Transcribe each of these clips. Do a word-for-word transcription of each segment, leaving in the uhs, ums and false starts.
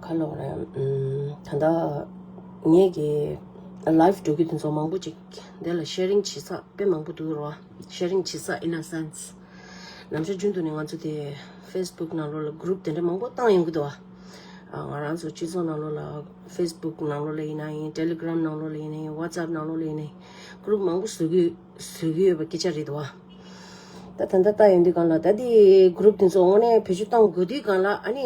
ཧ་ལོ་རེད། ཨམ། ད་ལྟ་ངེད་ཀྱི་ལའིབ་འགྲོ་རྒྱུ་དེ་ཚོ་མང་པོ་ཅིག་འདི་ལ་ཤེ་རིང་བྱེད་ས་དཔེ་མང་པོ་འདུག་རོ། ཤེ་རིང་བྱེད་ས་in a sense ནམ་ཞག་རྒྱུན་དུ་ནས་ང་ཚོ་དེ་ཕེ་སི་བུག་ནང་ལོགས་ལ་གུ་རུབ་དེ་འདྲ་མང་པོ་བཏང་ཡོང་གི་འདུག་ཨ། ང་རང་ཚོ་སྤྱི་ཚོགས་ནང་ལོགས་ལ་ཕེ་སི་བུག་ནང་ལོགས་ལ་ཡིན་ན་ཡིན། ཊེ་ལི་གྷི་རམ་ནང་ལོགས་ལ་ཡིན་ན་ཡིན། ཝ་ཙབ་ནང་ལོགས་ལ་ཡིན་ན་ཡིན། གུ་རུབ་མང་པོ་བཟོ་གི་བཟོ་གི་ཡོད་པ་སྐད་ཆ་རེད་འདུག་ཨ། ད་ད་ལྟ་ལྟ་ཡོང་དུས་སྒང་ལ་ད་དེ་གུ་རུབ་དེ་ཚོ་དངོས་གནས་བེད་སྤྱོད་གཏོང་དགོས་དུས་སྒང་ལ། ཨ་ནི་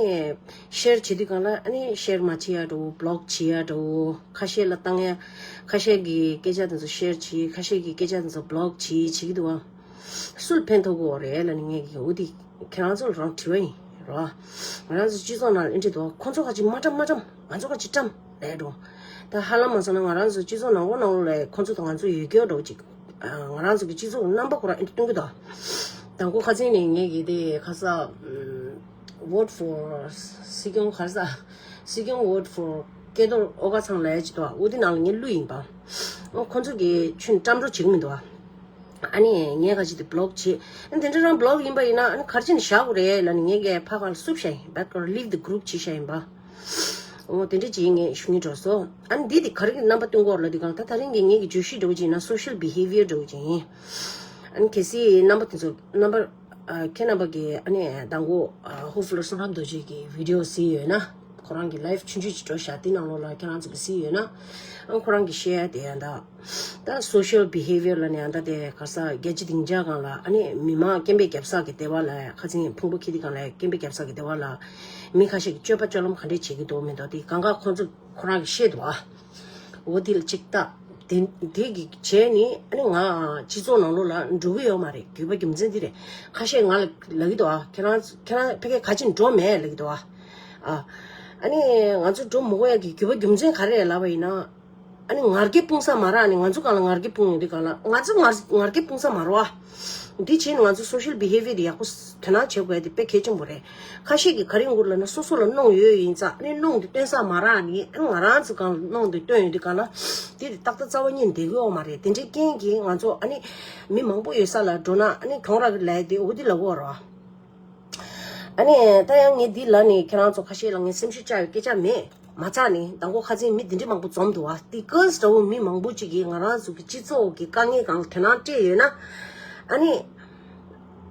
ཤེར་བྱེད་དུས་སྒང་ལ། ཨ་ནི་ཤེར་མ་བྱེད་ཡ་འདྲ་བོ། བྷི་ལོག་བྱེད་ཡ་འདྲ་བོ། ཁ་ཤས་ལ་བཏང་ཡ། ཁ་ཤས་ཀྱི་སྐད་ཆ་དེ་ཚོ་ཤེར་བྱེད། ཁ་ཤས་ཀྱི་སྐད་ཆ་དེ་ཚོ་བྷི་ལོག་བྱེད་བྱེད་ཀྱི་འདུག་ཨ། སུ་ལ་ཕན་ཐོགས་ཀྱི་ཡོད་རེད་ལབ་ནས་ངས་ཀྱི་འོ་དེ་ཁྱེད་རང་ཚོ་ལ་རང་དྲི་བ་ཡིན་རོ། ང་རང་ཚོ་སྤྱི་ཚོགས་ནང་ལ་ཨེ་འདྲ་འདུག་ཁོ་ཚོ་ཁ་ཅིག་མ་བཀྲམ་མ་བཀྲམ། ང་ཚོ་ཁ་ཅིག་བཀྲམ་ལས་འགྲོ། ད་ཧ་ལམ་མ་སོང་ན་ང་རང་ཚོ་སྤྱི་ཚོགས་ནང་ལོགས་ནང་ལོགས་ལ་ཁོ་ཚོ་དང་ང་ཚོ་ཡོད་སྐྱོ་འདྲ་བོ་ཅིག་ང་རང་ཚོ་གི་སྤྱི་ཚོགས་རྣམ་པ་ཁོ་རང་ཨེ་འདྲ་སྟོན་གི་འདུག་དང་པོ་ཁ་སང་ནས་ངས་ཀྱི་དེ་ཁ་ས་vote for སྲིད་སྐྱོང་ག་རེ་ཟ། སྲིད་སྐྱོང་vote for སྐལ་རྡོར་ཨོ་དཀར་ཚང་ལབ་ཡ་ཅིག་འདུག་འོ་དེ་ནང་ལ་ངས་བླུགས་ཡིན་པ། ཨོ་ཁོ་ཚོ་གི་ཁྱོན་བཀྲམ་འགྲོ་བྱེད་གི་མི་འདུག་ཨ་ནི་ངས་ཁ་ཅིག་དེ་བྷི་ལོག་བྱེད། ཨ་ནི་དེ་འདྲ་རང་བྷི་ལོག་ཡིན་པ་ཡིན་ན། ཨ་ནི་ག་རེ་བྱས་ནས་བཞག་དགོས་རེད་ལབ་ནས་ངས་ཀྱི་ཕ་ག་ལ་བསུབ་བཞག་ཡིན། back or leave the group བྱས་བཞག་ཡིན་པ། ཨོ་དེ་འདྲ་ཅིག་ངས་ཞུ་སྙིང་འདོད་སོང་། ཨ་ནི་འདི་དེ་ག་རེ་གི་རྣམ་པ་སྟོན་གྱི་ཡོད་རེད་ལབ་དུས་སྒང་ལ། ད་ད་རིང་གི་ངས་ཀྱི་བརྗོད་གཞི་འདྲ་བོ་ཅིག་ཡིན་ན་social behavior འདྲ་བོ་ཅིག་ཡིན། ཨ་ནི་གལ་སྲིད་རྣམ་པ་དེ་ཚོ་རྣམ་པ། ཨ། ཁྱེད་རྣམ་པ་གིས་ཨ་ནི་མདང་དགོང་ཨ་ཧུ་ཧྥུ་ལོ་བསོད་ནམས་རྡོ་རྗེ་གི་བི་ཌི་ཡོ་གཟིགས་ཡོད་ན། ཁོ་རང་གི་ལའིབ་ཆུང་ཆུང་ཅིག་འགྲོ་ཤག་དེ་ནང་ལོགས་ལ་ཁྱེད་རང་ཚོ་གིས་གཟིགས་ཡོད་ན། ཨ་ཁོ་རང་གིས་བཤད་ཡ་དེ་ཡང་ད། ད་social behavior ལབ་ནས་ཡང་ད་དེ་ག་ས་རྒྱལ་སྤྱི་སྡིངས་ཆ་སྒང་ལ་ཨ་ནི་མི་མང་སྐད་འབོད་རྒྱབ་ས་གི་སྡེ་བ་ལ། ཁ་སང་ཕུང་པོ་འཁྱེར་དུས་སྒང་ལ་སྐད་འབོད་རྒྱབ་ས་གི་སྡེ་བ་ལ་མི་ཁ་ཤས་ཀྱིས་སྤྱོད་པ་སྤྱོད་ལམ་ག་འདྲས་བྱེད་ཀྱི་འདུག་མི་འདུག་དེ་གང་ག་ཁོ་ཚོ་ཁོ་རང་གིས་བཤད་འདུག་ཨ། འོ་དེ་ལ་གཅིག་ལྟ། དེ་དེ་གི་བྱས་ནི་ཨ་ནི་ང་སྤྱི་ཚོགས་ནང་ལོགས་ལ་འགྲོ་གི་ཡོད་མ་རེད། རྒྱུ་བ་རྒྱུ་མཚན་འདི་རེད། ཁ་ཤས་ང་ལ་ལབ་ཀྱི་འདུག་ཨ། ཁྱེད་རང་ཁྱེད་རང་ཕ་གིར་ག་ཅིག་འགྲོ་མེད་ལབ་ཀྱི་འདུག་ཨ། ཨ་ཨ་ནི་ང་ཚོ་འགྲོ་མི་དགོས་ཡ་གི་རྒྱུ་བ་རྒྱུ་མཚན་ག་རེ་རེད་ལབ་པ་ཡིན་ན། ཨ་ནི་ངར་སྐད་སྤུངས་ས་མ་རག་ནི། ང་ཚོ་སྒང་ལ་ངར་སྐད་སྤུངས་ཡོང་དུས་སྒང་ལ་ང་ཚོ་ངར་ངར་སྐད་སྤུངས་ས་མ་རག་པ། འདི་བྱས་ནས་ང་ཚོ་social behavior དེ་ཡག་པོ་དོ་སྣང་བྱེད་དགོས་ཡ་དེ་དཔེ་གལ་ཆེན་པོ་རེད། ཁ་ཤས་ཀྱིས་ག་རེ་ཡོང་གི་རེད་ལབ་ན། སོ་སོ་ལ་གནོང་ཡོད་ཡིན་ཙང་ཨ་ནི་གནོང་དེ་སྟོན་ས་མ་རག་ནི། ཨ་ནི་ང་རང་ཚོ་སྒང་ལ་གནོང་དེ་སྟོན་ཡོང་དུས་སྒང་ལ་དེ་དེ་ཏག་ཏག་རྩ་བ་ཉིད་ནས་བསྡད་ཀྱི་ཡོད་མ་རེད། དེ་འདྲའི་རྐྱེན་གྱིས་ང་ཚོ་ཨ་ནི་མི་མང་པོ་ཡོད་ས་ལ་འགྲོ་ན་ཨ་ནི་གྱོང་རག་གི་ལབ་ཡ་དེ་འོ་དེ་ལབ་ཀྱི་ཡོད་རེད་བ། ཨ་ནི་ད་ཡང་ངས་འདི་ལབ་ནས་ཁྱེད་རང་ཚོ་ཁ་ཤས་ལ་ངས་སེམས་ཤུགས་བཅག་ཡོད་སྐད་ཆ་མེད། མ་ཚད་ནི་མདང་དགོང་ཁ་སང་མི་འདི་འདྲ་མང་པོ་འཛོམས་འདུག་བ། དེ་ཀོས་འདྲ་བོ་མི་མང་པོ་ཅིག་གིས་ང་རང་ཚོ་གི་སྤྱི་ཚོགས་ཀྱི་དཀའ་ངལ་སྒང་ལ་དོ་སྣང་སྤྲད་ཡོད་ན། ཨ་ནི་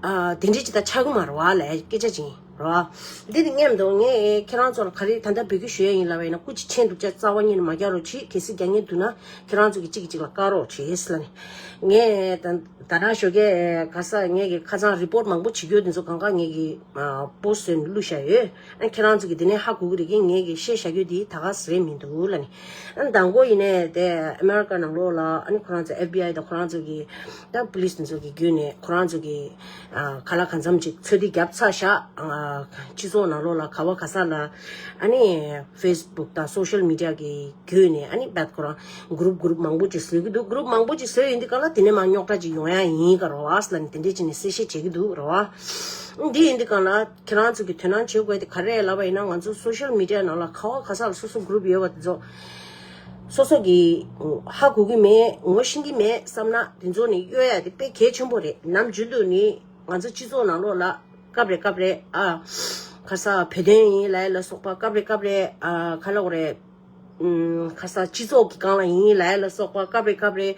ཨ་དེ་འདྲ་ཅིག་ད་ཆགས་ཀྱི་མ་རེད་བ་ལབ་སྐད་ཆ་ཅིག་ཡིན་རེད་བ། འདི་དེ་ངས་མདོ་ངས་ཁྱེད་རང་ཚོ་ལ་ག་རེ་ད་ལྟ་འབོད་སྐུལ་ཞུ་ཡ་ཡིན་ལབ་པ་ཡིན་ན། སྐུ་མཁྱེན་སྡུག་ཅག་རྩ་བ་ཉིད་ནས་མ་རྒྱག་རོགས་གྱིས། གལ་སྲིད་རྒྱག་མཁན་འདུག་ན་ཁྱེད་རང་ཚོ་གིས་གཅིག་གིས་གཅིག་ལ་བཀག་རོགས་གྱིས་ལབ་ནས། ངས་ད་ད་རང་ཞོགས་ཀས་ག་ས་ངས་ཀྱི་ཁ་སང་རི་པོར་ཊི་མང་པོ་བྱེད་རྒྱུ་དེ་ཚོ་གང་ག་ངས་ཀྱི་ཨ་པོ་སི་ཊི་བཟོས་ནས་བླུགས་བཞག་ཡོད། ཨ་ཁྱེད་རང་ཚོ་གིས་དེ་ནས་ཧ་གོ་གི་རེད་ཀྱི། ངས་ཀྱི་བཤད་བཞག་རྒྱུ་དེ་ད་ག་ཟེ་རེད་མི་འདུག་ལབ་ནས། ཨ་མདང་དགོང་ཡིན་ནའི་དེ་ཨ་མེ་རི་ཀ་ནང་ལོགས་ལ་ཨ་ནི་ཁོ་རང་ཚོ་ཨེཕ་བི་ཨའི་དང་ཁོ་རང་ཚོ་གི་ད་པུ་ལིས་དེ་ཚོ་གི་བརྒྱུད་ནས་ཁོ་རང་ཚོ་གི་ཨ་ག་ལ་གང་འཚམ་ཅིག་ཚོད་འདི་བརྒྱབ་ཚར་བཞག་ཨ་སྤྱི་ཚོགས་ནང་ལོགས་ལ་ག་བ་ག་ས་ལ་ཨ་ནི་ཕེ་སི་བུག་དང་སོ་ཤལ་མི་ཌི་ཡ་གི་བརྒྱུད་ནས་ཨ་ནི་བད་ཁོ་རང་གུ་རུབ་གུ་རུབ་མང་པོ་ཅིག་བཟོས་ཀྱི་འདུག་གུ་རུབ་མང་པོ་ཅིག་བཟོས་ཡིན་དུས་སྒང་ལ་དེ་ནས་མར་རྙོག་དྲ་ཅིག་ཡོང་ཡ་ཡིན་ག་རེད་བ་ལབ་ནས་དེ་འདྲས་བྱས་ནས་གསལ་བཤད་བྱེད་ཀྱི་འདུག་རེད་བ། འདི་ཡིན་དུས་སྒང་ལ་ཁྱེད་རང་ཚོ་གི་དོ་སྣང་བྱེད་དགོས་དེ་ག་རེ་རེད་ལབ་པ་ཡིན་ན། ང་ཚོ་སོ་ཤལ་མི་ཌི་ཡ་ནང་ལ་ག་བ་ག་ས་ལ་སོ་སོ་གུ་རུབ་ཡོད་པ་དེ་ཚོ་སོ་སོ་གི་ཧ་གོ་གི་མེད། ངོ་ཤེས་ཀྱི་མེད་བསམ་ན་དེ་ཚོ་ནི་གཡོལ་ཡ་དེ་དཔེ་གལ་ཆེན་པོ་རེད། ནམ་རྒྱུན་དུ་ནི་ང་ཚོ་སྤྱི་ཚོགས་ནང་ལོགས་ལ་སྐབས་རེ་སྐབས་རེ་ཨ་ག་ས་བོད་དོན་ཡིན་ལབ་ཡ་ལ་སོགས་པ། སྐབས་རེ་སྐབས་རེ་ཨ་ག་ལབ་དགོས་རེད། ཨུམ། ག་ས་སྤྱི་ཚོགས་ཀྱི་སྒང་ལ་ཡིན་ལབ་ཡ་ལ་སོགས་པ། སྐབས་རེ་སྐབས་རེ་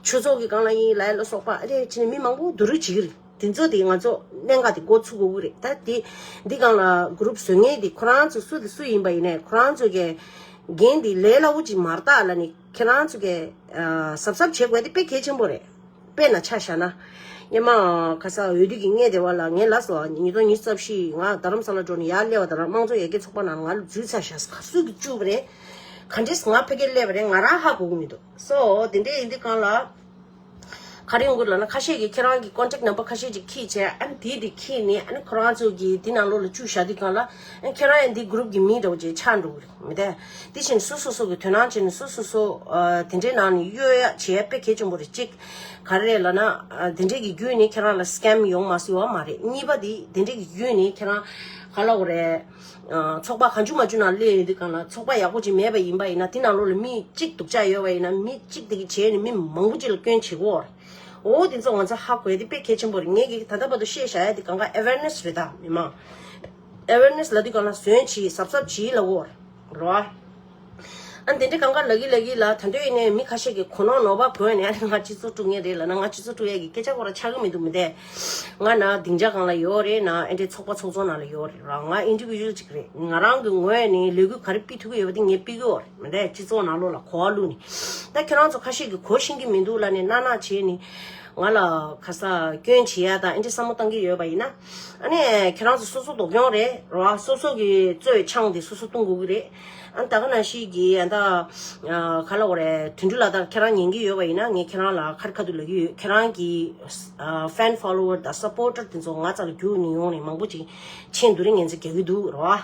ཆོས་ཚོགས་ཀྱི་སྒང་ལ་ཡིན་ལབ་ཡ་ལ་སོགས་པ། ཨ་རེ་ཅི་ནས་མི་མང་པོ་བསྡུ་རུབ་བྱེད་ཀྱི་རེད། དེ་ཚོ་དེ་ང་ཚོ་གནད་འགག་དེ་འགོ་ཚུགས་དགོས་ཀྱི་རེད། ད་དེ་འདི་སྒང་ལ་གུ་རུབ་བཟོ་མཁན་དེ་ཁོ་རང་ཚོ་སུ་དེ་སུ་ཡིན་པ་ཡིན་ནའི་ཁོ་རང་ཚོ་གི་འགན་དེ་ལས་སླ་བོ་ཅིག་མ་རེད་ད་ལབ་ནས་ཁྱེད་རང་ཚོ་གི་ཨ་གཟབ་གཟབ་བྱེད་དགོས་དེ་དཔེ་གལ་ཆེན་པོ་རེད། དཔེར་ན་ཆ་བཞག་ན། སྔོན་མ་ག་ས་འོས་བསྡུ་གི་སྔས་དེ་བ་ལ་ངས་ལབ་སོང་། ཉིས་སྟོང་ཉི་ཤུ་རྩ་བཞི་ང་རྡ་རམ་ས་ལ་འགྲོ་ནས་ཡར་སླེབས་པ་དང་། དམངས་གཙོ་ཡར་རྒྱས་ཚོགས་པ་ནང་ང་ལ་འཛུལ་ཚར་བཞག་ག་སུ་གིས་བཅུག་པ་རེད། ག་འདྲས་ང་ཕ་གིར་སླེབས་པ་རེད། ང་རང་ཧ་གོ་གི་མི་འདུག་སོ་དེ་འདྲས་ཡིན་དུས་སྒང་ལ་ག་རེ་ཡོང་གི་ལབ་ན། ཁ་ཤས་ཀྱིས་ཁྱེད་རང་གི་ཀོན་ཊེག་ནམ་བར་ཁ་ཤས་ཅིག་ཁྱེར་བྱས། ཨ་ནི་དེ་དེ་ཁྱེར་ནས་ཨ་ནི་ཁོ་རང་ཚོ་གི་དེ་ནང་ལོགས་ལ་བཅུག་བཞག་དུས་སྒང་ལ། ཨ་ཁྱེད་རང་ཡང་འདི་གུ་རུབ་ཀྱི་མི་འདྲ་བོ་ཅིག་ཆགས་འགྲོ་གི་རེད། མི་དེ་དེ་བཞིན་སོ་སོ་སོ་གི་དོ་སྣང་བྱས་ནས་སོ་སོ་སོ་ཨ་དེ་འདྲའི་ནང་ནས་གཡོལ་ཡ་བྱེད་ཡ་དཔེ་གལ་ཆེན་པོ་རེད། གཅིག་ག་རེ་རེད་ལབ་ན། ཨ་དེ་འདྲའི་གི་བརྒྱུད་ནས་ཁྱེད་རང་ལ་སི་ཀེམ་ཡོང་མ་སྲིད་པ་མ་རེད། གཉིས་པ་དེ་དེ་འདྲའི་གི་བརྒྱུད་ནས་ཁྱེད་རང་ག་ལབ་དགོས་རེད། ཨ་ཚོགས་པ་གང་བྱུང་མང་བྱུང་ནང་སླེབས་ཡོང་དུས་སྒང་ལ་ཚོགས་པ་ཡག་པོ་ཅིག་མེད་པ་ཡིན་པ་ཡིན་ན། དེ་ནང་ལོགས་ལ་མི་གཅིག་སྡུག་ཅག་ཡོད་པ་ཡིན་ན། མི་གཅིག་དེ་གི་བྱས་ནས་མི་མང་པོ་ཅིག་ལ་སྐྱོན་བྱེད་ཀྱི་ཡོད་རེད། འོ་དེ་ཚོ་ང་ཚོ་ཧ་གོ་ཡ་དེ་དཔེ་གལ་ཆེན་པོ་རེད། ངས་ཀྱི་ད་ལྟ་བར་དུ་བཤད་བཞག་ཡ་དེ་གང་ག་ཨེ་ཝེར་ནེ་སི་རེད། ད་མི་མང་ཨེ་ཝེར་ནེ་སི་ལབ་དུས་སྒང་ལ་ཟོན་བྱེད་གཟབ་གཟབ་བྱེད་ལབ་ཀྱི་ཡོད་རེད། རོ། ཨ་འདི་འདྲ་གང་ག་ལ་གི་ལ་གི་ལ་ད་འདོད་ཡིན་ནས་མི་ཁ་ཤས་ཀྱི་གོ་ནོར་ནོར་བ་གོན་ནས་ཨ་ནི་ང་སྤྱི་ཚོགས་དཀྲུག་ངེས་རེད་ལ་ན་ང་སྤྱི་ཚོགས་དཀྲུག་ཡས་ཀྱི་སྐད་ཆ་ཁོ་ར་ཆགས་གི་མི་འདུག་མི་འདས། ང་ན་སྡིངས་ཆ་སྒང་ལ་ཡོད་རེད་ན་ཨེ་འདྲའི་ཚོགས་པ་ཚོགས་ཚོགས་ནང་ལ་ཡོད་རེད་ར། ང་ཨིན་ཌི་བི་ཇུ་ཨལ་ཅིག་རེད། ང་རང་གི་ངོས་ནས་ལས་འགུལ་ག་རེ་སྤེལ་ཐུབ་ཀྱི་ཡོད་པ་དེ་ངས་སྤེལ་གི་ཡོད་རེད་མི་འདས། སྤྱི་ཚོགས་ནང་ལོགས་ལ་གོ་བ་བླུགས་ནས། ད་ཁྱེད་རང་ཚོ་ཁ་ཤས་ཀྱིས་གོ་ཤེས་ཀྱི་མི་འདུག་ལབ་ནས་ན་ན་བྱས་ནས་ང་ལ་ག་ས་སྐྱོན་བྱེད་ཡ་དང་ཨེ་འདྲའི་བསམ་བློ་བཏང་གི་ཡོད་པ་ཡིན་ན། ཨ་ནི་ཁྱེད་རང་ཚོ་སོ་སོ་སྡུག་གྱོང་རེད་ར། སོ་སོ་གི་རྩོད་ཆང་དེ་སོ་སོ་བཏུང་དགོས་ཀྱི་རེད། ཨ་ད་ག་ནང་བཞིན་གྱི་ཨ་ད་ག་ལ་འོ་རེད། དོན་འགྲུལ་ལགས་ད་ཁྱེད་རང་ཉན་གྱི་ཡོད་པ་ཡིན་ན་ངས་ཁྱེད་རང་ལ་ཁ་རི་ཁ་ཐུག་ལབ་ཀྱི་ཡོད། ཁྱེད་རང་གི་ཨ་ཕེན་ཕོ་ལོ་ཝར་དང་སབ་པོར་ཊར་དེ་ཚོ་ང་རྩ་ལ་རྒྱུགས་ནས་ཡོང་ནས་མང་པོ་ཅིག་མཆན་བསྡུ་རིན་ངན་ཚེ་རྒྱག་གི་འདུག་ར།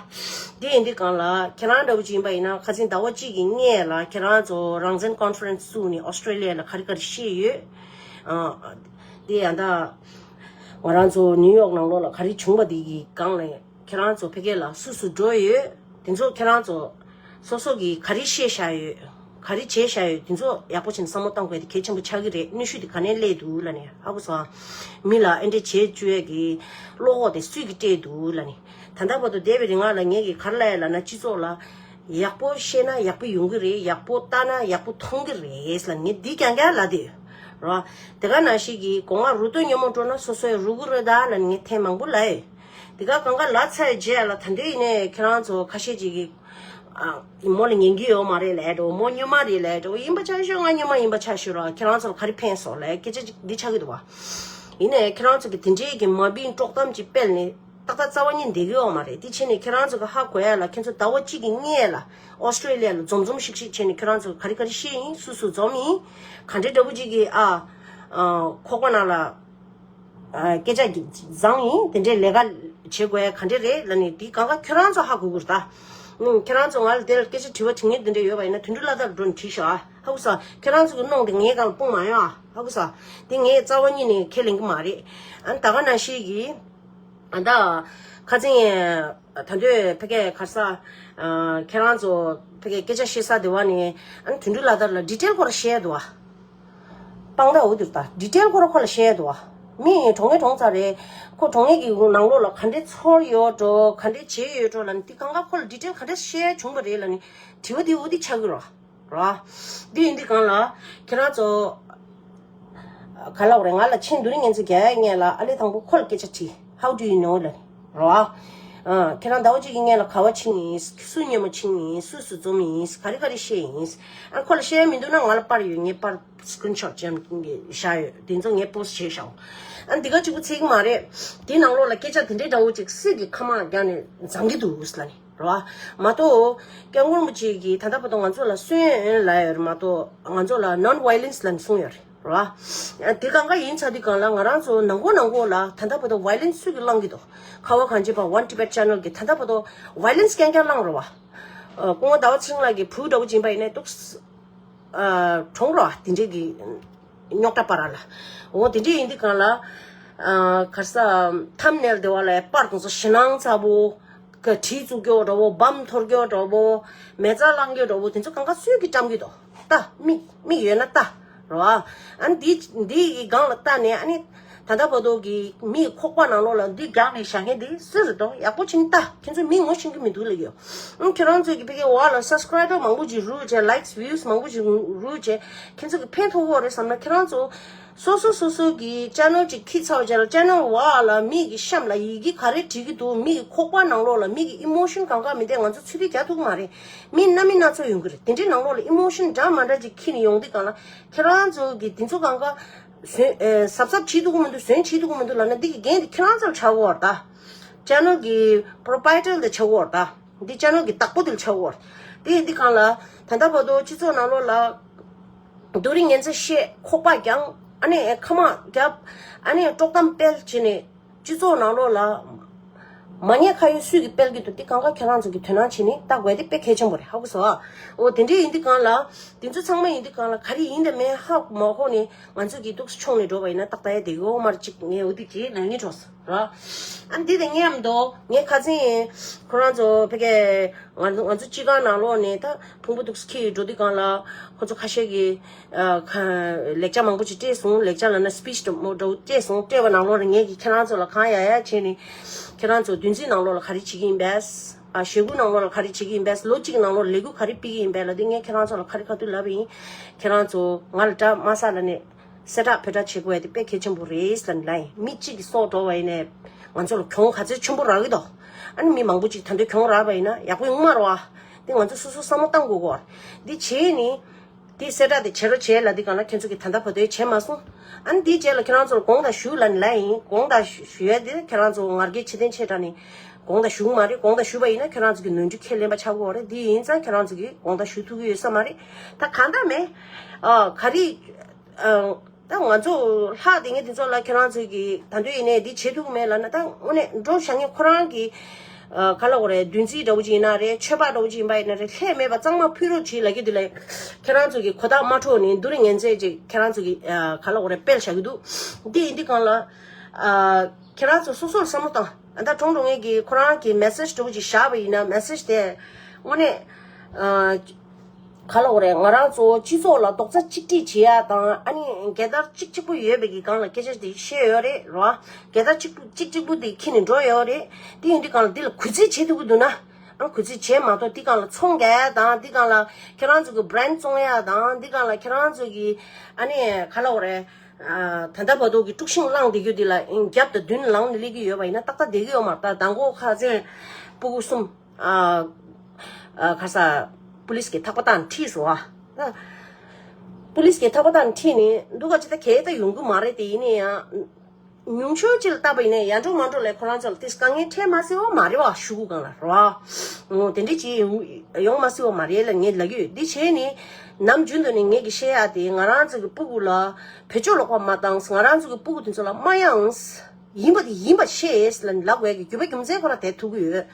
དེ་ཡིན་དུས་གང་ལ་ཁྱེད་རང་འདྲ་བོ་ཅིག་ཡིན་པ་ཡིན་ན་ཁ་སང་ཟླ་བ་གཅིག་གི་སྔས་ལ་ཁྱེད་རང་ཚོ་རང་བཙན་ཀོན་ཕ་རེན་སི་བཙུགས་ནས་ཨོ་སི་ཀྲེ་ལི་ཡ་ལ་ག་རེ་ག་རེ་བཤད་ཡོད། ཨ་དེ་ཡང་ད་ང་རང་ཚོ་ནིའུ་ཡོག་ནང་ལོགས་ལ་ག་རེ་བྱུང་བ་དེ་གི་སྒང་ལ་ཁྱེད་རང་ཚོ་ཕ་གི་ལ་སུ་སུ་འགྲོ་ཡོད། དེ་ཚོ་ཁྱེད་རང་ཚོ་སོ་སོ་གི་ག་རེ་བཤད་བཞག་ཡོད། ག་རེ་བྱས་བཞག་ཡོད། དེ་ཚོ་ཡག་པོ་བྱས་ནས་བསམ་བློ་གཏོང་དགོས་དེ་གལ་ཆེན་པོ་ཆགས་ཀྱི་རེད། གནོན་ཤུགས་དེ་ག་ནས་སླེབས་འདུག་ལབ་ནས་ཧ་གོ་སོང་། མི་ལ་ཨེ་འདྲས་བྱེད་བཅུག་ཡས་ཀྱི་བློ་ཁོག་དེ་སུས་ཀྱིས་སྤྲད་འདུག་ལབ་ནས། ད་ལྟ་བར་དུ་འདས་པའི་རིང་ལ་ངས་ཀྱི་ག་རེ་ལབ་ཡ་ལབ་ན་སྤྱི་ཚོགས་ལ་ཡག་པོ་བཤད་ན་ཡག་པོ་ཡོང་གི་རེད། ཡག་པོ་ལྟ་ན་ཡག་པོ་མཐོང་གི་རེད་ལབ་ངས་འདི་རྐྱང་རྐྱང་ལབ་བསྡད་ཡོད་ར། དེ་ག་ནང་བཞིན་གྱི་སྒོ་ང་རུ་ཏོ་ཉོ་མོ་འགྲོ་ན་སོ་སོའི་རུ་གུ་རུ་ད་ལབ་ངས་ཐེངས་མང་པོ་ལབ་ཡོད། དེ་ག་གང་ག་ལབ་ཚར་རྗེས་ལ་ད་འདོད་ཡིན་ནས་ཁྱེད་རང་ཚོ་ཁ་ཤས་ཅིག་གིས་ཨ་མོ་ལ་ཉན་གྱི་ཡོད་མ་རེད་ལབ་འགྲོ། མོ་སྨྱོན་མ་རེད་ལབ་འགྲོ། ཡིན་པ་ཆ་ཤོས་ང་སྨྱོན་མ་ཡིན་པ་ཆ་ཤོས་ར། ཁྱེད་རང་ཚོ་ལ་ག་རེ་ཕན་སོང་ལབ་སྐད་ཆ་ཅིག་འདི་ཆགས་ཀྱི་འདུག་བ། ཡིན་ནས་ཁྱེད་རང་ཚོ་གི་དེ་འདྲའི་གི་མ་བིན་དཀྲོག་གཏམ་ཅིག་སྤེལ་ནས་ཏག་ཏག་རྩ་བ་ཉིད་བསྡད་ཀྱི་ཡོད་མ་རེད། དེ་བྱས་ནས་ཁྱེད་རང་ཚོ་གི་ཧ་གོ་ཡ་ལ་ཁྱེད་ཚོ་ཟླ་བ་གཅིག་གི་སྔས་ལ་ཨོ་སི་ཀྲེ་ལི་ཡ་ལ་འཛོམས་འཛོམས་ཤིག་ཤིག་བྱས་ནས་ཁྱེད་རང་ཚོ་ག་རེ་ག་རེ་བཤད་ཡིན། སུ་སུ་འཛོམས་ཡིན། ག་འདྲའི་འདྲ་བོ་ཅིག་གི་ཨ་ཨ་ཁོག་པ་ནང་ལ། སྐད་ཆ་བཟང་ཡིན། དེ་འདྲའི་ལས་ཀ་བྱེད་དགོས་ཡ་ག་འདྲ་རེད་ལབ་ནས་དེ་གང་ག་ཁྱོད་རང་ཚོ་ཧ་གོ་དགོས་རེད་ད། ཨུམ། ཁྱེད་རང་ཚོ་ང་ལ་དེར་སྐད་ཆ་དྲི་བ་དྲི་ངེས་དེ་འདྲ་ཡོད་པ་ཡིན་ན་དོན་གྲུབ་ལྷ་དར་འགྲོ་ནས་དྲིས་ཤོག་ཨ། ཧ་གོ་ས། ཁྱེད་རང་ཚོ་གི་གནོང་དེ་ངའི་སྒང་ལ་སྤུངས་མ་ཡོང་ཨ། ཧ་གོ་ས། དེ་ངའི་རྩ་བ་ཉིད་ནས་ཁས་ལེན་གི་མ་རེད། ཨ་ནི་ད་ག་ནང་བཞིན་གྱི། ཨ་ད། ཁ་སང་། ད་དུང་ཕ་གི་ག་རེ་ཟ། ཨ་ཁྱེད་རང་ཚོ་ཕ་གི་སྐད་ཆ་བཤད་ས་དེ་བ་ནས་ཨ་ནི་དོན་གྲུབ་ལྷ་དར་ལ་ཌི་ཊེལ་སྐོར་བཤད་འདུག་ཨ། སྤང་ད་འུ་དུར་ད་ཌི་ཊེལ་ཁོ་ར་ཁོ་ལ་བཤད་འདུག་བ། མི་གྲོངས་ངེས་གྲོངས་ཚར་རེད། ཁོ་གྲོངས་ངེས་ཀྱི་ནང་ལོགས་ལ་ག་འདྲས་ཚོར་ཡོད་འགྲོ་ག་འདྲས་བྱས་ཡོད་འགྲོ་ལ་ནི་དེ་གང་ག་ཁོ་ལ་ཌི་ཊེལ་ག་འདྲས་བཤད་བྱུང་བ་རེད་ལ་ནི་དྲི་བ་དེ་འུ་དེ་ཆགས་ཀྱི་རོ། རོ། འདི་ཡིན་དུས་གང་ལ་ཁྱེད་རང་ཚོ་ག་ལ་འོ་རེད། ང་ལ་མཆན་བསྡུ་རིན་ངན་ཚོ་རྒྱག་ཡ་ངས་ལ་ཨ་ལེ་དང་པོ་ཁོ་ལ་སྐད་ཆ་དྲིས། How do you know ལ་རོ། ཨ་ཁྱེད་རང་ཟླ་བ་གཅིག་གི་སྔོན་ལ་ག་བ་ཕྱིན་ཡིན། སུ་མཉམ་མ་ཕྱིན་ཡིན། སུ་སུ་འཛོམས་ཡིན། ག་རེ་ག་རེ་བཤད་ཡིན། ཨ་ཁོ་ལ་བཤད་ཡ་མི་འདུག་ན་ང་ལ་པར་ཡོད། ངས་པར་སི་ཀི་རིན་ཤོཊ་བྱས་བཞག་ཡོད། དེ་ཚོ་ངས་པོ་སི་བྱས་བཞག་ཨ་འདི་ག་གཅིག་པུ་ཚིག་མ་རེད། དེའི་ནང་ལོགས་ལ་སྐད་ཆ་དེ་འདྲའི་འདྲ་བོ་ཅིག་སུས་ཀྱི་ཁ་མ་རྒྱག་ནས་བཟང་གི་འདུག་ལ་ནི་རོ། མ་གཏོགས་སྐྱབས་མགོན་རིན་པོ་ཆེ་གིས་ད་ལྟ་བར་དུ་ང་ཚོ་ལ་སུན་ལ་ཡོད་རེད་མ་གཏོགས་ང་ཚོ་ལ་ནོན་ཝའི་ལེན་སི་ལ་ནི་གསུངས་ཡོད་རེད་རོ། དེ་གང་ག་ཡིན་ཚར་དུས་གང་ལ་ང་རང་ཚོ་ནང་ཁོག་ནང་ཁོག་ལ་ད་ལྟ་བར་དུ་ཝའི་ལེན་སི་སུས་ཀྱིས་བསླང་གི་འདུག་ཁ་བ་གངས་ཅན་པ་One Tibet Channel གིས་ད་ལྟ་བར་དུ་ཝའི་ལེན་སི་རྐྱང་རྐྱང་བསླངས་རེད་བ། སྐུ་ངོ་ཟླ་བ་ཚེ་རིང་ལགས་ཀྱི་བུ་འདྲ་བོ་ཅིག་ཡིན་པ་ཡིན་ནའི་འདུག་ཨ་གྲོངས་རོགས་དེ་འདྲས་ཀྱི་རྙོག་དྲ་པ་ར་ལ། འོ་དེ་འདྲས་ཡིན་དུས་གང་ལ། ཨ་ག་རེ་ཟ། ཐམ་ནེལ་དེ་བ་ལ་པར་དང་ཚོ་ཞེད་སྣང་ཚ་བོ། ག་གྲི་བཙུགས་ཀྱོག་འདྲ་བོ། བམ་འཐོར་ཀྱོག་འདྲ་བོ། མེ་བཙའ་བླངས་ཀྱོག་འདྲ་བོ་དེ་ཚོ་གང་ག་སུས་ཀྱིས་བཀྲམ་གྱི་འདུག་ལྟ་མིག་མིག་ཡོད་ན་ལྟ། རོ། ཨ་ནི་འདི་འདི་ཡི་སྒང་ལ་ལྟ་ནས་ཨ་ནི། ད་ལྟ་བར་དུ་གི་མིའི་ཁོག་པ་ནང་ལོགས་ལ་འདི་རྒྱག་ནས་བཞག་མཁན་འདི་སུ་རེད་དོ། ཡག་པོ་བྱིན་ལྟ། ཁྱེད་ཚོ་མི་ངོ་ཤེས་ཀྱི་མི་འདུག་ལབ་ཡོད། ཨང་ཁྱེད་རང་ཚོས་ཀྱི་ཕ་གི་འོག་ལ་སབ་སི་ཀ་རའི་བར་མང་པོ་ཅིག་རུལ་བྱས། ལའིཀ་སི་བིའུ་སི་མང་པོ་ཅིག་རུལ་བྱས། ཁྱེད་ཚོ་གི་ཕན་ཐོགས་ཀྱི་རེད་བསམ་ན་ཁྱེད་རང་ཚོ་སོ་སོ་སོ་སོ་གི་ཅེ་ནལ་ཅིག་ཁྱེར་ཚར་བ་བྱས་ལ་ཅེ་ནལ་འོག་ལ་མི་གི་གཤམ་ལ་ཡི་གེ་ག་རེ་བྲིས་ཀྱི་འདུག་མི་གི་ཁོག་པ་ནང་ལོགས་ལ་མི་གི་ཨི་མོ་ཤན་གང་ག་མི་འདུག་ང་ཚོ་ཚུར་དེ་རྒྱག་ཐུབ་ཀྱི་མ་རེད། མི་སྣ་མིན་སྣ་ཚོགས་ཡོང་གི་རེད། དེ་འདྲའི་ནང་ལོགས་ལ་ཨི་མོ་ཤན་འདྲ་མ་འདྲ་ཅིག་ཁྱེར་ནས་ཡོང་དུས་གང་ལ་ཁྱེད་རང་ཚོ་གི་དེ་ཚོ་གང་ག་ཟོན་ཨེ་གཟབ་གཟབ་བྱེད་ཐུབ་ཀྱི་མི་འདུག་ཟོན་བྱེད་ཐུབ་ཀྱི་མི་འདུག་ལབ་ན་འདི་གི་འགན་དེ་ཁྱེད་རང་ཚོར་ཆགས་ཀྱི་ཡོད་རེད་ད། ཅེ་ནལ་གི་པོ་རོ་པ་རེ་ཊར་དེ་ཆགས་ཀྱི་ཡོད་རེད་ད། འདི་ཅེ་ནལ་གི་བདག་པོ་དེ་ལ་ཆགས་ཀྱི་ཡོད་རེད། དེ་ཡིན་དུས་གང་ལ་ད་ལྟ་བར་དུ་སྤྱི་ཚོགས་ནང་ལོགས་ལ་རྡོ་རིང་ངན་ཚ་བཤད། ཁོག་པ་རྒྱང་། ཨ་ནི་ཁ་མ་རྒྱབ། ཨ་ནི་དཀྲོག་གཏམ་སྤེལ་བྱས་ནས། སྤྱི་ཚོགས་ནང་ལོགས་ལ་མ་ཉེས་ཁ་གཡོགས་སུས་ཀྱིས་སྤེལ་གྱི་འདུག་འདི་གང་ག་ཁྱེད་རང་ཚོ་གིས་དོ་སྣང་བྱས་ནས་ལྟ་དགོས་དེ་དཔེ་གལ་ཆེན་པོ་རེད། ཧ་གོ་སོང་ཨ། འོ་དེ་འདྲས་ཡིན་དུས་གང་ལ། དེ་ཚོ་ཚང་མ་ཡིན་དུས་གང་ལ་ག་རེ་ཡིན་དང་མིན་ཧ་མ་གོ་ནས་ང་ཚོ་གིས་འདུག་སེ་མཆོང་ནས་འགྲོ་བ་ཡིན་ན་ཏག་ཏག་ཡ་དེ་ཡོད་མ་རེད་ཅིག་ངས་འོ་དེ་གྱིས་ལབ་སྙིང་བྲོ་སོང་ར། ཨ་འདི་དང་མཉམ་དུ་ངས་ཁ་སང་ཁོ་རང་ཚོ་ཕ་གི་ང་ང་ཚོ་སྤྱི་ཁང་ནང་ལོགས་ནས་ད་ཕུང་པོ་འདུག་སེ་འཁྱེར་འགྲོ་དུས་གང་ལ་ཁོ་ཚོ་ཁ་ཤས་ཀྱིས། ཨ་ཁ་ལེགས་ཆ་མང་པོ་ཅིག་སྤྲད་སོང་། ལེགས་ཆ་ལབ་ན་སི་པིཆ་དེ་མོ་འདྲ་བོ་སྤྲད་སོང་། སྤྲད་པ་ནང་ལོགས་ལ་ངས་ཀྱིས་ཁྱེད་རང་ཚོ་ལ་གང་ཡག་ཡག་བྱས་ནས་ཁྱེད་རང་ཚོ་བདུན་ཚིགས་ནང་ལོགས་ལ་ག་རེ་བྱེད་ཀྱི་ཡིན་པས། ཞེ་དགུ་ནང་ལོགས་ལ་ག་རེ་བྱེད་ཀྱི་ཡིན་པས། ལོ་གཅིག་ནང་ལོགས་ལས་འགུལ་ག་རེ་སྤེལ་གྱི་ཡིན་པས་ལབ་དུས། ངས་ཁྱེད་རང་ཚོ་ལ་ག་རེ་ག་དུས་ལབ་པ་ཡིན། ཁྱེད་རང་ཚོ་ང་ལ་དགྲ་མ་ཟ་ལབ་ནས་གསལ་བསྒྲགས་འབོད་སྒྲ་བྱེད་དགོས་ཡ་དེ་དཔེ་གལ་ཆེན་པོ་རེད་ཟེར་ལབ་ཡིན། མི་གཅིག་གི་སྲོག་འགྲོ་བ་ཡིན་ནའི་ང་ཚོ་ལ་གྱོང་ག་ཚོད་ཆེན་པོ་རག་གི་འདུག་ཨ་ནི་མི་མང་པོ་ཅིག་ད་འདོད་གྱོང་རག་པ་ཡིན་ན་ཡག་པོ་ཡོང་མ་རེད་བ། དེ་ང་ཚོ་སོ་སོ་བསམ་བློ་བཏང་དགོས་གོ། འདི་བྱས་ནི། དེ་གསལ་བསྒྲགས་དེ་བྱེད་རོགས་བྱེད་ལབ་དུས་སྒང་ལ་ཁྱེད་ཚོ་གིས་ད་ལྟ་བར་དུ་བྱས་མ་སོང་། ཨ་ནི་དེའི་རྗེས་ལ་ཁྱེད་རང་ཚོར་དགོངས་དག་ཞུ་ལབ་ནི་ལབ་ཡིན། དགོངས་དག་ཞུ་ཞུ་ཡ་དེ་ཁྱེད་རང་ཚོ་ང་རྒྱལ་ཆེ་ལྡན་ཆེ་དྲགས་ནི་དགོངས་དག་ཞུ་གི་མ་རེད། དགོངས་དག་ཞུ་བ་ཡིན་ན་ཁྱེད་རང་ཚོ་གི་ནོར་འཁྲུལ་ཁས་ལེན་པ་ཆགས་ཀྱི་ཡོད་རེད། དེ་ཡིན་ཙང་ཁྱེད་རང་ཚོ་གིས་དགོངས་དག་ཞུ་ཐུབ་ཀྱི་ཡོད་ས་མ་རེད། ད་གང་ལྟར་མེད། ཨ་ག་རེ། ཨ་ད་ང་ཚོ་ལྷག་དེ་ངས་དེ་ཚོ་ལ་ཁྱེད་རང་ཚོ་གིས་ད་འདོད་ཡིན་ནའི་འདི་བྱེད་ཐུབ་ཀྱི་མེད་ལབ་ན། ད་དངོས་གནས་འགྲོ་བཞག་མཁན་ཁོ་རང་གི་ཨ་ག་ལབ་དགོས་རེད། བདུན་ཚིགས་འདྲ་བོ་ཅིག་ཡིན་ན་རེད། ཆོས་པ་འདྲ་བོ་ཅིག་ཡིན་པ་ཡིན་ན་རེད། ལྷད་མེད་པ་གཙང་མ་ཕུད་རོགས་བྱེད་ལབ་ཀྱི་འདུག་ལ། ཁྱེད་རང་ཚོ་གིས་གོ་བརྡ་མ་འཕྲོད་ནས་སྡུག་རུས་ངན་ཚད་ཅིག་ཁྱེད་རང་ཚོ་གིས་ཨ་ག་ལབ་དགོས་རེད། སྤེལ་བཞག་གི་འདུག་འདི་ཡིན་དུས་སྒང་ལ་ཨ་ཁྱེད་རང་ཚོ་སོ་སོར་བསམ་བློ་བཏང་། ཨ་ད་ཀྲོང་ཀྲོང་ངེད་ཀྱིས་ཁོ་རང་གི་མེ་སེ་ཇི་འདྲ་བོ་ཅིག་བཞག་པ་ཡིན་ན། མེ་སེ་ཇི་དེ་དངོས་གནས་ཨ་ག་ལབ་དགོས་རེད། ང་རང་ཚོ་སྤྱི་ཚོགས་ལ་རྡོག་རྩ་གཅིག་སྒྲིལ་བྱེད་ཡ་དང་། ཨ་ནི་རྒྱལ་དར་གཅིག་གཅིག་པོ་ཡོད་པའི་གི་སྒང་ལ་སྐད་ཆ་དེ་བཤད་ཡོད་རེད་རོ། རྒྱལ་དར་གཅིག་པུ་གཅིག་གཅིག་པུ་དེ་འཁྱེར་ནས་འགྲོ་ཡོད་རེད། དེ་ཡིན་དུས་སྒང་ལ་འདི་ལ་གུས་བརྩི་བྱེད་ཐུབ་ཀྱི་འདུག་ན། ཨ་གུས་བརྩི་བྱེད་མ་གཏོགས་འདི་སྒང་ལ་ཚོང་རྒྱག་ཡ་དང་། འདི་སྒང་ལ་ཁྱེད་རང་ཚོ་གི་བྷི་རེན་ཌི་བཙོང་ཡ་དང་། འདི་སྒང་ལ་ཁྱེད་རང་ཚོ་གི་ཨ་ནི་ག་ལབ་དགོས་རེད། ཨ་ད་ལྟ་བར་དུ་གི་དཀྲུག་ཤིང་བསླངས་བསྡད་རྒྱུ་འདི་ལ་རྒྱབ་དང་མདུན་ལངས་ནས་སླེབས་ཀྱི་ཡོད་པ་ཡིན་ན་ཏག་ཏག་བསྡད་ཀྱི་ཡོད་མ་རེད། ད་མདང་དགོང་ཁ་སང་སྤུ་གུ་གསུམ་ཨ་ཨ་ག་ས་པུ་ལིས་ཀྱིས་ཐག་པ་བཏགས་ནས་ཁྲིད་སོང་ཨ། ད་པུ་ལིས་ཀྱིས་ཐག་པ་བཏགས་ནས་ཁྲིད་ནས་འདུག་ག་ཅི་ད་གས་ད་ཡོང་གི་མ་རེད། དེ་ཡིན་ན་ཡང་ཉུང་ཤོས་ཅིག་ལ་བལྟས་པ་ཡིན་ན་ཡར་འགྲོ་མར་འགྲོ་ལས་ཁོ་རང་ཚོ་ལ་དེ་དཀའ་ངལ་འཕྲད་མ་སྲིད་པ་མ་རེད་བ། ཤུ་གུ་སྒང་ལ་རོ། འོ་དེ་འདྲ་ཅིག་ཡོང་ཡོང་མ་སྲིད་པ་མ་རེད་ལབ་ངས་ལབ་ཀྱི་ཡོད། འདི་བྱས་ནས་ནམ་རྒྱུན་དུ་ནས་ངེད་ཀྱིས་བཤད་ཡ་དེ། ང་རང་ཚོ་གི་སྤུ་གུ་ལ་བེད་སྤྱོད་ལོག་པ་མ་བཏང་། ང་རང་ཚོ་གི་སྤུ་གུ་དེ་ཚོ་ལ་མ་གཡེངས། ཡིན་པ་དེ་ཡིན་པ་ཤེས་ལབ་ལབ་དགོས་ཀྱི་རྒྱུ་མཚན་ཁོ་རང་དེ་ཐུག་གི་ཡོད།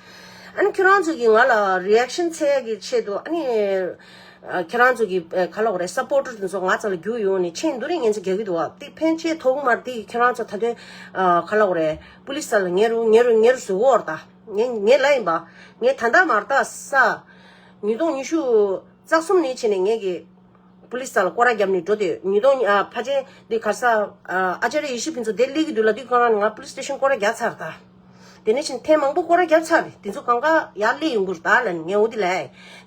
ཨ་ནི་ཁྱོད་རང་ཚོ་གིས་ང་ལ་རི་ཨེག་ཤན་འཚོལ་ཡ་གི་ཆེད་དུ། ཨ་ནི་ཨ་ཁྱེད་རང་ཚོ་གི་ཨ་ག་ལབ་དགོས་རེད། སཔོར་ཊར་དེ་ཚོ་ང་རྩ་ལ་རྒྱུགས་ཡོང་ནས་ཁྱེད་སྡུག་རུས་ངན་ཚད་རྒྱག་གི་འདུག་བ། དེ་ཕན་ཆེ་ཐོགས་མ་རེད། དེ་ཁྱེད་རང་ཚོ་ད་དུང་ཨ་ག་ལབ་དགོས་རེད། པུ་ལིས་ལ་ཉེ་རུ་ཉེ་རུ་ཉེ་རུ་བཟོ་གི་ཡོད་རེད་ད། ངས་ངས་ལབ་ཡིན་པ། ངས་ད་ལྟ་མ་རེད་ད་ས། ཉིས་སྟོང་ཉི་ཤུ་རྩ་གསུམ་ནས་བྱས་ནས་ངས་ཀྱི་པུ་ལིས་ལ་སྐོར་ར་བརྒྱབ་ནས་འགྲོ་དེ། ཉིས་སྟོང་ཨ་ཕལ་ཆེར་འདི་ག་ས་ཨ་ཨ་ཅཱརྱ་ཡེ་ཤེས་ཕུན་ཚོགས་དེ་སླེབས་ཀྱི་འདུག་ལབ་དུས་སྒང་ལ་ང་པུ་ལིས་སི་ཊེ་ཤན་སྐོར་ར་བརྒྱབ་ཚར་ད། དེ་ནས་ཕྱིན་ཐེངས་མང་པོ་སྐོར་ར་བརྒྱབ་ཚར་རེད། དེ་ཚོ་གང་ག་ཡར་སླེབས་ཡོང་གི་རེད་ད་ལབ་ནས་ངས་འོ་དེ་ལབ།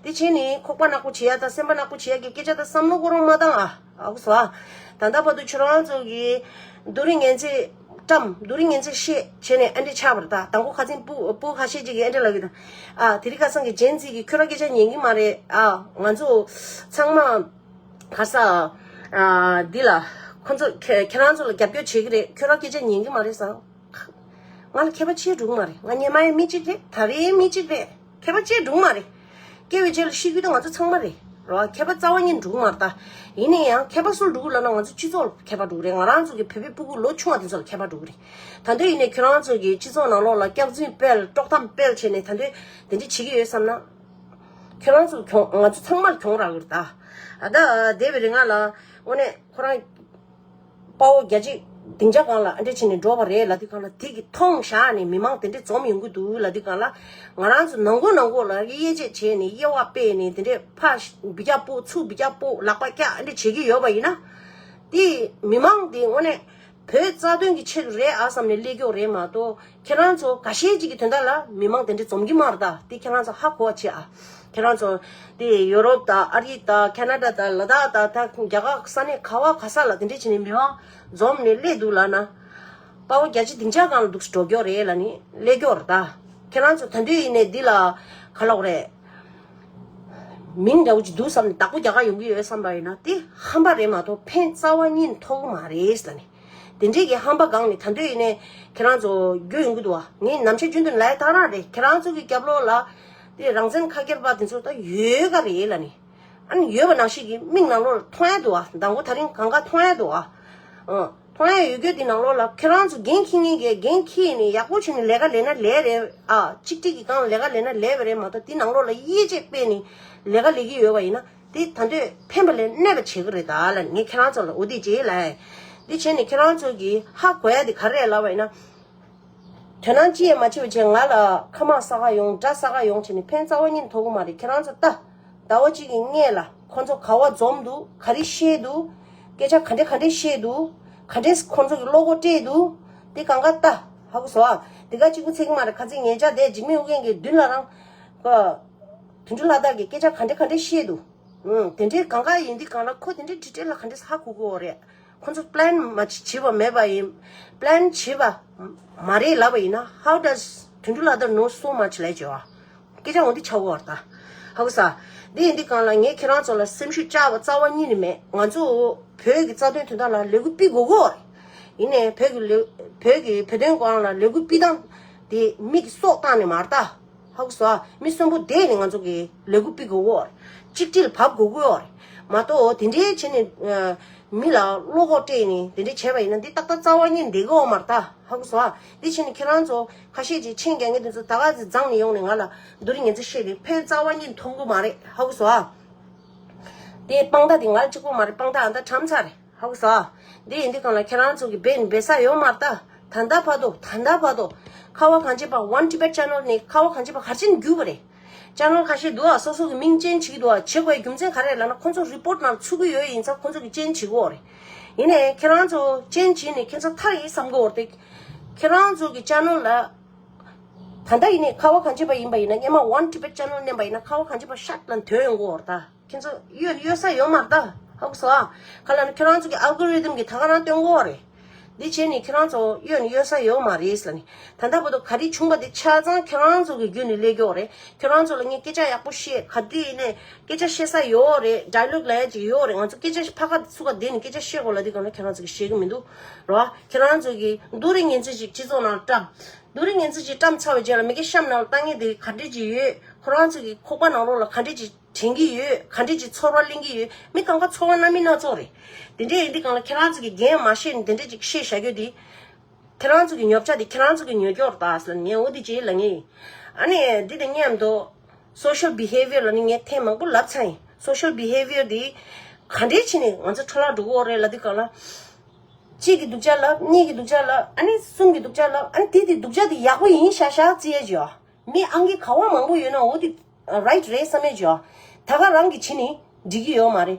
དེ་བྱས་ནས་ཁོག་པ་ནག་པོ་བྱེད་ཡ་དང་སེམས་པ་ནག་པོ་བྱེད་ཡ་གི་སྐད་ཆ་དང་བསམ་བློ་ཁོ་རང་མ་བཏང་ཨ། ཨ་ཁུ་སོ་ཨ། ད་ལྟ་བར་དུ་ཁྱོད་རང་ཚོ་གི་སྡུག་རུས་ངན་ཚད་བཀྲམ། སྡུག་རུས་ངན་ཚད་བཤད་བྱས་ནས་ཨ་འདྲས་ཆགས་པ་རེད་ད། དང་པོ་ཁ་སང་སྤུ་སྤུ་ཁ་ཤས་ཅིག་གིས་ཨ་འདྲས་ལབ་ཀྱི་ད། ཨ་དེ་རིང་ཁ་སང་གི་ཇེན་ཛི་གིས་ཁྱོད་རང་སྐད་ཆ་ཉན་གི་མ་རེད་ཨ། ང་ཚོ་ཚང་མ་ག་ས་ཨ་འདི་ལ་ཁོ་ཚོ་ཁྱེད་ཁྱེད་རང་ཚོ་ལ་རྒྱབ་སྐྱོར་བྱེད་ཀྱི་རེད། ཁྱོད་རང་སྐད་ཆ་ཉན་གི་མ་རེད་ཟེར། ང་ལ་ཁྱད་པར་ཅི་འགྲོ་གི་མ་རེད། ང་སྔོན་མའི་མི་གཅིག་རེད། ད་རེས་མི་གཅིག་རེད། ཁྱད་པར་ཅི་འགྲོ་གི་མ་རེད། སྐྱེ་བའི་རྗེས་ལ་ཤི་རྒྱུ་དེ་ང་ཚོ་ཚང་མ་རེད་རོ། ཁྱད་པར་རྩ་བ་ཉིད་འགྲོ་གི་མ་རེད་ད། ཡིན་ན་ཡང་ཁྱད་པར་སུ་ལ་འགྲོ་གི་ལབ་ན་ང་ཚོ་སྤྱི་ཚོགས་ལ་ཁྱད་པར་འགྲོ་གི་རེད། ང་རང་ཚོ་གི་བོད་པའི་སྤུ་གུ་ལོ་ཆུང་བ་དེ་ཚོ་ལ་ཁྱད་པར་འགྲོ་གི་རེད། ད་དུང་ཡིན་ནའི་ཁྱོད་རང་ཚོ་གི་སྤྱི་ཚོགས་ནང་ལོགས་ལ་སྐྱག་རྫུན་སྤེལ་དཀྲོག་གཏམ་སྤེལ་བྱས་ནས་ད་དུང་དེ་འདྲ་བྱེད་ཀྱི་ཡོད་བསམ་ན། ཁྱོད་རང་ཚོ་གྱོང་ང་ཚོ་ཚང་མར་གྱོང་རག་གི་རེད་ད། ཨ་ད་འདས་པའི་རིང་ང་ལ་དངོས་གནས་ཁོ་རང་དཔའ་བོ་རྒྱལ་གཅེས་སྡིངས་ཆ་སྒང་ལ་ཨ་འདྲས་བྱས་ནས་འགྲོ་བ་རེད་ལབ་དུས་སྒང་ལ། དེ་གི་མཐོང་བཞག་ནས་མི་མང་དེ་འདྲས་འཛོམས་ཡོང་གི་འདུག་ལབ་དུས་སྒང་ལ། ང་རང་ཚོ་ནང་ཁུལ་ནང་ཁུལ་ལ་དབྱེ་འབྱེད་བྱས་ནས་དབྱེ་བ་སྤེལ་ནས་དེ་འདྲས་ཕར་འབུད་རྒྱག་སྤོ་ཚུར་འབུད་རྒྱག་སྤོ་ལག་པ་བཀྱག་ཨ་འདྲས་བྱེད་ཀྱི་ཡོད་པ་ཡིན་ན། དེ་མི་མང་དེ་དངོས་གནས་བོད་རྩ་དོན་གྱི་ཆེད་དུ་རེད་ཨ་བསམ་ནས་སླེབས་ཀྱི་ཡོད་རེད་མ་གཏོགས། ཁྱེད་རང་ཚོ་འགའ་ཤས་ཅིག་གི་དོན་དག་ལ་མི་མང་དེ་འདྲས་འཛོམས་ཀྱི་མ་རེད་ད། དེ་ཁྱེད་རང་ཚོ་ཧ་གོ་བ་བྱེད་ཨ། ཁྱེད་རང་ཚོ་དེ་ཡོ་རོབ་དང་ཨ་རི་དང་ཁ་ན་ཌ་དང་ལ་དྭགས་དང་ད་རྒྱ་གར་ས་གནས་ག་བ་ག་ས་ལ་དེ་འདྲས་བྱས་ནས་མི་མང་འཛོམས་ནས་སླེབས་འདུག་ལབ་ན། དཔའ་བོ་རྒྱལ་གཅེས་སྡིངས་ཆ་སྒང་ལ་འདུག་སེ་འགྲོ་རྒྱུ་རེད་ལབ་ནས་སླེབས་ཀྱི་ཡོད་རེད་ད། ཁྱེད་རང་ཚོ་ད་དུང་ཡིན་ནའི་འདི་ལ་ག་ལབ་དགོས་རེད། མིང་འདྲ་བོ་ཅིག་འདུག་བསམ་ནས་བདག་པོ་རྒྱག་ག་ཡོང་གི་ཡོད་བསམ་པ་ཡིན་ན་དེ་ཧམ་པ་རེད་མ་གཏོགས་ཕན་རྩ་བ་ཉིད་ཐོགས་ཀྱི་མ་རེད་ལབ་ནས། དེ་འདྲས་ཀྱི་ཧམ་པ་སྒང་ནས་ད་དུང་ཡིན་ནའི་ཁྱེད་རང་ཚོ་རྒྱུ་ཡོང་གི་འདུག་བ། ངས་ནམ་ཞར་རྒྱུན་དུ་ལབ་ཡ་ད་རང་རེད། ཁྱེད་རང་ཚོ་གི་རྒྱབ་ལོགས་ལ་དེ་རང་བཙན་ཁ་སྐྱེར་པ་དེ་ཚོ་ད་ཡོད་ག་རེད་ལབ་ནས། ཨ་ནི་ཡོད་པ་ནང་བཞིན་གྱི་མིག་ནང་ལོགས་ལ་མཐོང་ཡ་འདུག་བ། མདང་དགོང་དེ་རིང་གང་ག་མཐོང་ཡ་འདུག་བ། ཨ། མཐོང་ཡ་ཡོད་རྒྱུ་དེ་ནང་ལོགས་ལ་ཁྱེད་རང་ཚོ་འགན་འཁྱེར་མཁན་གྱིས་འགན་འཁྱེར་ནས་ཡག་པོ་བྱས་ནས་ལས་ཀ་ལས་ན་ལས་རེད་ཨ། གཅིག་སྒྲིལ་གྱི་སྒང་ལས་ཀ་ལས་ན་ལས་པ་རེད་མ་གཏོགས་དེ་ནང་ལོགས་ལ་དབྱེ་འབྱེད་སྤེལ་ནས་ལས་ཀ་ལས་ཀྱི་ཡོད་པ་ཡིན་ན་དེ་ད་འདོད་ཕན་པ་ལས་གནོད་པ་བྱེད་ཀྱི་རེད་ད་ལབ་ངས་ཁྱེད་རང་ཚོ་ལ་འོ་དེ་ཅེས་ལབ་ཡ། དེ་བྱས་ནས་ཁྱེད་རང་ཚོ་གིས་ཧ་གོ་ཡ་དེ་ག་རེ་རེད་ལབ་པ་ཡིན་ན། དོ་སྣང་ཅི་ཡང་མ་བྱེད་པ་བྱས་ང་ལ་ཁ་དམག་ཟ་ག་ཡོང་དགྲ་ཟ་ག་ཡོང་བྱས་ནས་ཕན་རྩ་བ་ཉིད་ཐོགས་ཀྱི་མ་རེད། ཁྱེད་རང་ཚོ་ལྟ། ཟླ་བ་གཅིག་གི་སྔོན་ལ་ཁོ་ཚོ་ག་བ་འཛོམས་འདུག་ག་རེ་བཤད་འདུག་སྐད་ཆ་ག་འདྲས་ག་འདྲས་བཤད་འདུག་ག་འདྲས་ཁོ་ཚོ་གི་བློ་ཁོག་སྤྲད་འདུག་དེ་གང་ག་ལྟ། ཧ་གོ་སོང་ཨ། དེ་ག་གཅིག་པུ་ཚད་ཀྱི་མ་རེད། ཁ་ཚིག་ཉེ་ཆར་དེ་འཇིགས་མེད་ཨོ་རྒྱན་གྱི་མདུན་ལ་རང་ ཁོ་དོན་གྲུབ་ལྷ་དར་གྱི་སྐད་ཆ་ག་འདྲ་ག་འདྲ་བཤད་འདུག་ཨང་། དེ་འདྲའི་གང་ག་ཡིན་དུས་གང་ལ་ཁོ་དེ་འདྲའི་ཌི་ཊེལ་ལ་ག་འདྲ་ཧ་གོ་གི་ཡོད་རེད། ཁོ་ཚོ་པི་ལན་མ་བྱས་པ་མེད་པ་ཡིན། པི་ལན་བྱས་པ་མ་རེད་ལབ་པ་ཡིན་ན། How does དོན་གྲུབ་ལྷ་དར know so much ལབ་བྱས་པ། སྐད་ཆ་འོ་འདི་ཆགས་ཀྱི་ཡོད་རེད་ད། ཧ་གོ་སོང་། འདི་ཡིན་དུས་གང་ལ་ངས་ཁྱེད་རང་ཚོ་ལ་སེམས་ཤུགས་བཅག་པ་རྩ་བ་ཉིད་ནས་མེད། ང་ཚོ་བོད་ཀྱི་རྩ་དོན་དོན་དག་ལ་ལས་འགུལ་སྤེལ་དགོས་ཀྱི་ཡོད་རེད། ཡིན་ནའི་བོད་ཀྱི་ལས་བོད་ཀྱི་བོད་དོན་སྐོར་ལ་ལས་འགུལ་སྤེལ་སྟངས་དེ་མི་གི་སྲོག་བཏང་ནས་མ་རེད་ད། ཧ་གོ་སོང་། མི་གསོན་པོ་བསྡད་ནས་ང་ཚོ་གི་ལས་འགུལ་སྤེལ་དགོས་ཀྱི་ཡོད་རེད། གཅིག་སྒྲིལ་བབས་དགོས་ཀྱི་ཡོད་རེད། མ་གཏོགས་དེ་འདྲའི་བྱས་ནས་ཨ་མི་ལ་བློ་ཁོག་སྤྲད་ནས་དེ་འདྲའི་བྱས་པ་ཡིན་ན་འདི་ཏག་ཏག་རྩ་བ་ཉིད་བསྡད་ཀྱི་ཡོད་མ་རེད་ད། ཧ་གོ་སོང་། འདི་བྱས་ནས་ཁྱེད་རང་ཚོ་ཁ་ཤས་ཀྱིས་མཆན་རྒྱག་མཁན་དེ་ཚོ་ད་ག་ཚོད་རྫོང་ནས་ཡོང་ནས་ང་ལ་རྡོ་རིང་ངན་ཚོད་བཤད་དེ་ཕན་རྩ་བ་ཉིད་མཐོང་གི་མ་རེད། ཧ་གོ་སོང་། དེ་དཔང་རྟགས་དེ་ང་ལ་གཅིག་པོ་མ་རེད། དཔང་རྟགས་ཨ་ད་གྲམ་ཚར་རེད། ཧ་གོ་སོང་། འདི་ཡིན་དུས་གང་ལ་ཁྱེད་རང་ཚོ་གི་འབད་འབད་ས་ཡོད་མ་རེད་ད། ད་ལྟ་བར་དུ་ད་ལྟ་བར་དུ་ཁ་བ་གངས་ཅན་པ་One Tibet Channel ནས་ཁ་བ་གངས་ཅན་པ་ག་རེ་བྱས་ནས་བརྒྱུད་པ་རེད། ཅེ་ནལ་ཁ་ཤས་འདུག་ཨ། སོ་སོ་གི་མིང་ཅེན་ཇི་གི་འདུག་ཨ། བྱེད་དགོས་རྒྱུ་མཚན་ག་རེ་ལབ་ན་ཁོང་ཚོ་རི་པོར་ཊི་ནང་ཚུད་ཀྱི་ཡོད། ཡིན་ཙང་ཁོང་ཚོ་གི་ཅེན་ཇི་གི་འོ་རེད། ཡིན་ནའི་ཁྱེད་རང་ཚོ་ཅེན་ཇི་ནས་ཁྱེད་ཚོ་ཐར་ཡིན་བསམ་གི་འོ་རེད། ཁྱེད་རང་ཚོ་གི་ཅེ་ནལ་ལ་ད་ལྟ་ཡིན་ནའི་ཁ་བ་གངས་ཅན་པ་ཡིན་པ་ཡིན་ན། སྔོན་མ་One Tibet Channel མནན་པ་ཡིན་ན་ཁ་བ་གངས་ཅན་པ་ཤར་ལ་ཐོན་ཡོང་གི་འོ་རེད་ད། ཁྱེད་ཚོ་གཡོལ་གཡོལ་ས་ཡོད་མ་རེད་ད། ཧ་གོ་སོང་ཨ། ག་ལབ་ན་ཁྱེད་རང་ཚོ་གི་ཨལ་གོ་རི་དམ་གི་ད་ག་རང་སྟོན་གོ་རེད། འདི་བྱས་ནས་ཁྱེད་རང་ཚོ་གཡོལ་ནས་གཡོལ་ས་ཡོད་མ་རེད་ཟེར་ནས། ད་ལྟ་བར་དུ་ག་རེ་བྱུང་པ་དེ་ཆ་ཚང་ཁྱེད་རང་ཚོ་གི་བརྒྱུད་ནས་སླེབས་ཀྱི་ཡོད་རེད། ཁྱེད་རང་ཚོ་ལ་ངས་སྐད་ཆ་ཡག་པོ་བཤད། ག་དུས་ཡིན་ནའི་སྐད་ཆ་བཤད་ས་ཡོད་རེད། ཌའི་ལོག་ལབ་ཡ་ཅིག་ཡོད་རེད། ང་ཚོ་སྐད་ཆ་ཕ་ཁ་ཚུགས་ཀ་བསྡད་ནས་སྐད་ཆ་བཤད་དགོས་ལབ་དུས་གང་ལ་ཁྱེད་རང་ཚོ་གི་བཤད་གི་མི་འདུག་རོ། ཁྱེད་རང་ཚོ་གི་རྡོ་རིང་ངན་ཚོད་ཅིག་སྤྱི་ཚོགས་ནང་བཀྲམ། རྡོ་རིང་ངན་ཚོད་ཅིག་བཀྲམ་ཚར་བའི་རྗེས་ལ་མི་སྒེར་གཤམ་ནང་ལ་ལྟ་ངན་དེ་ག་འདྲས་ཅིག་ཡོད། ཁོ་རང་ཚོ་གི་ཁོག་པ་ནང་ལོགས་ལ་ག་འདྲས་ཅིག་དྲན་གྱི་ཡོད། ག་འདྲས་ཅིག་ཚོར་བ་ལེན་གྱི་ཡོད། མི་གང་ག་ཚོར་བ་སྣ་མིན་སྣ་ཚོགས་རེད། དེ་འདྲས་ཡིན་དུས་གང་ལ་ཁྱེད་རང་ཚོ་གི་འགན་མ་བཞེས་ནས་དེ་འདྲས་ཅིག་བཤད་བཞག་རྒྱུ་དེ། ཁྱེད་རང་ཚོ་གི་ཉོབ་ཆ་དེ་ཁྱེད་རང་ཚོ་གི་ཉོ་སྐྱོར་ད་ཟེར་ངས་འོ་དེ་ཅིག་ལབ་ངེས་ཡིན། ཨ་ནི་འདི་དང་མཉམ་དུ་social behavior ལ་ནི་ངས་ཐེངས་མང་པོ་ལབ་ཚར་ཡིན། Social behavior དེ་ག་འདྲས་བྱས་ནས་ང་ཚོ་འཕྲོ་བརླག་འགྲོ་གི་ཡོད་རེད་ལབ་དུས་གང་ལ། གཅིག་གི་སྡུག་ཅག་ལབ། གཉིས་ཀྱི་སྡུག་ཅག་ལབ། ཨ་ནི་གསུམ་གྱི་སྡུག་ཅག་ལབ། ཨ་ནི་དེ་དེ་སྡུག་ཅག་དེ་ཡག་པོ་ཡིན་ཤག་ཤག་བརྩི་ཡས་བྱོས། མི་ཨང་ཀི་ག་བ་མང་པོ་ཡོད་ན་འོ་དེ་རའིཊ་རེད་བསམ་ཡས་བྱོས། ད་ག་རང་གི་བྱས་ནས་འགྲིག་གི་ཡོད་མ་རེད།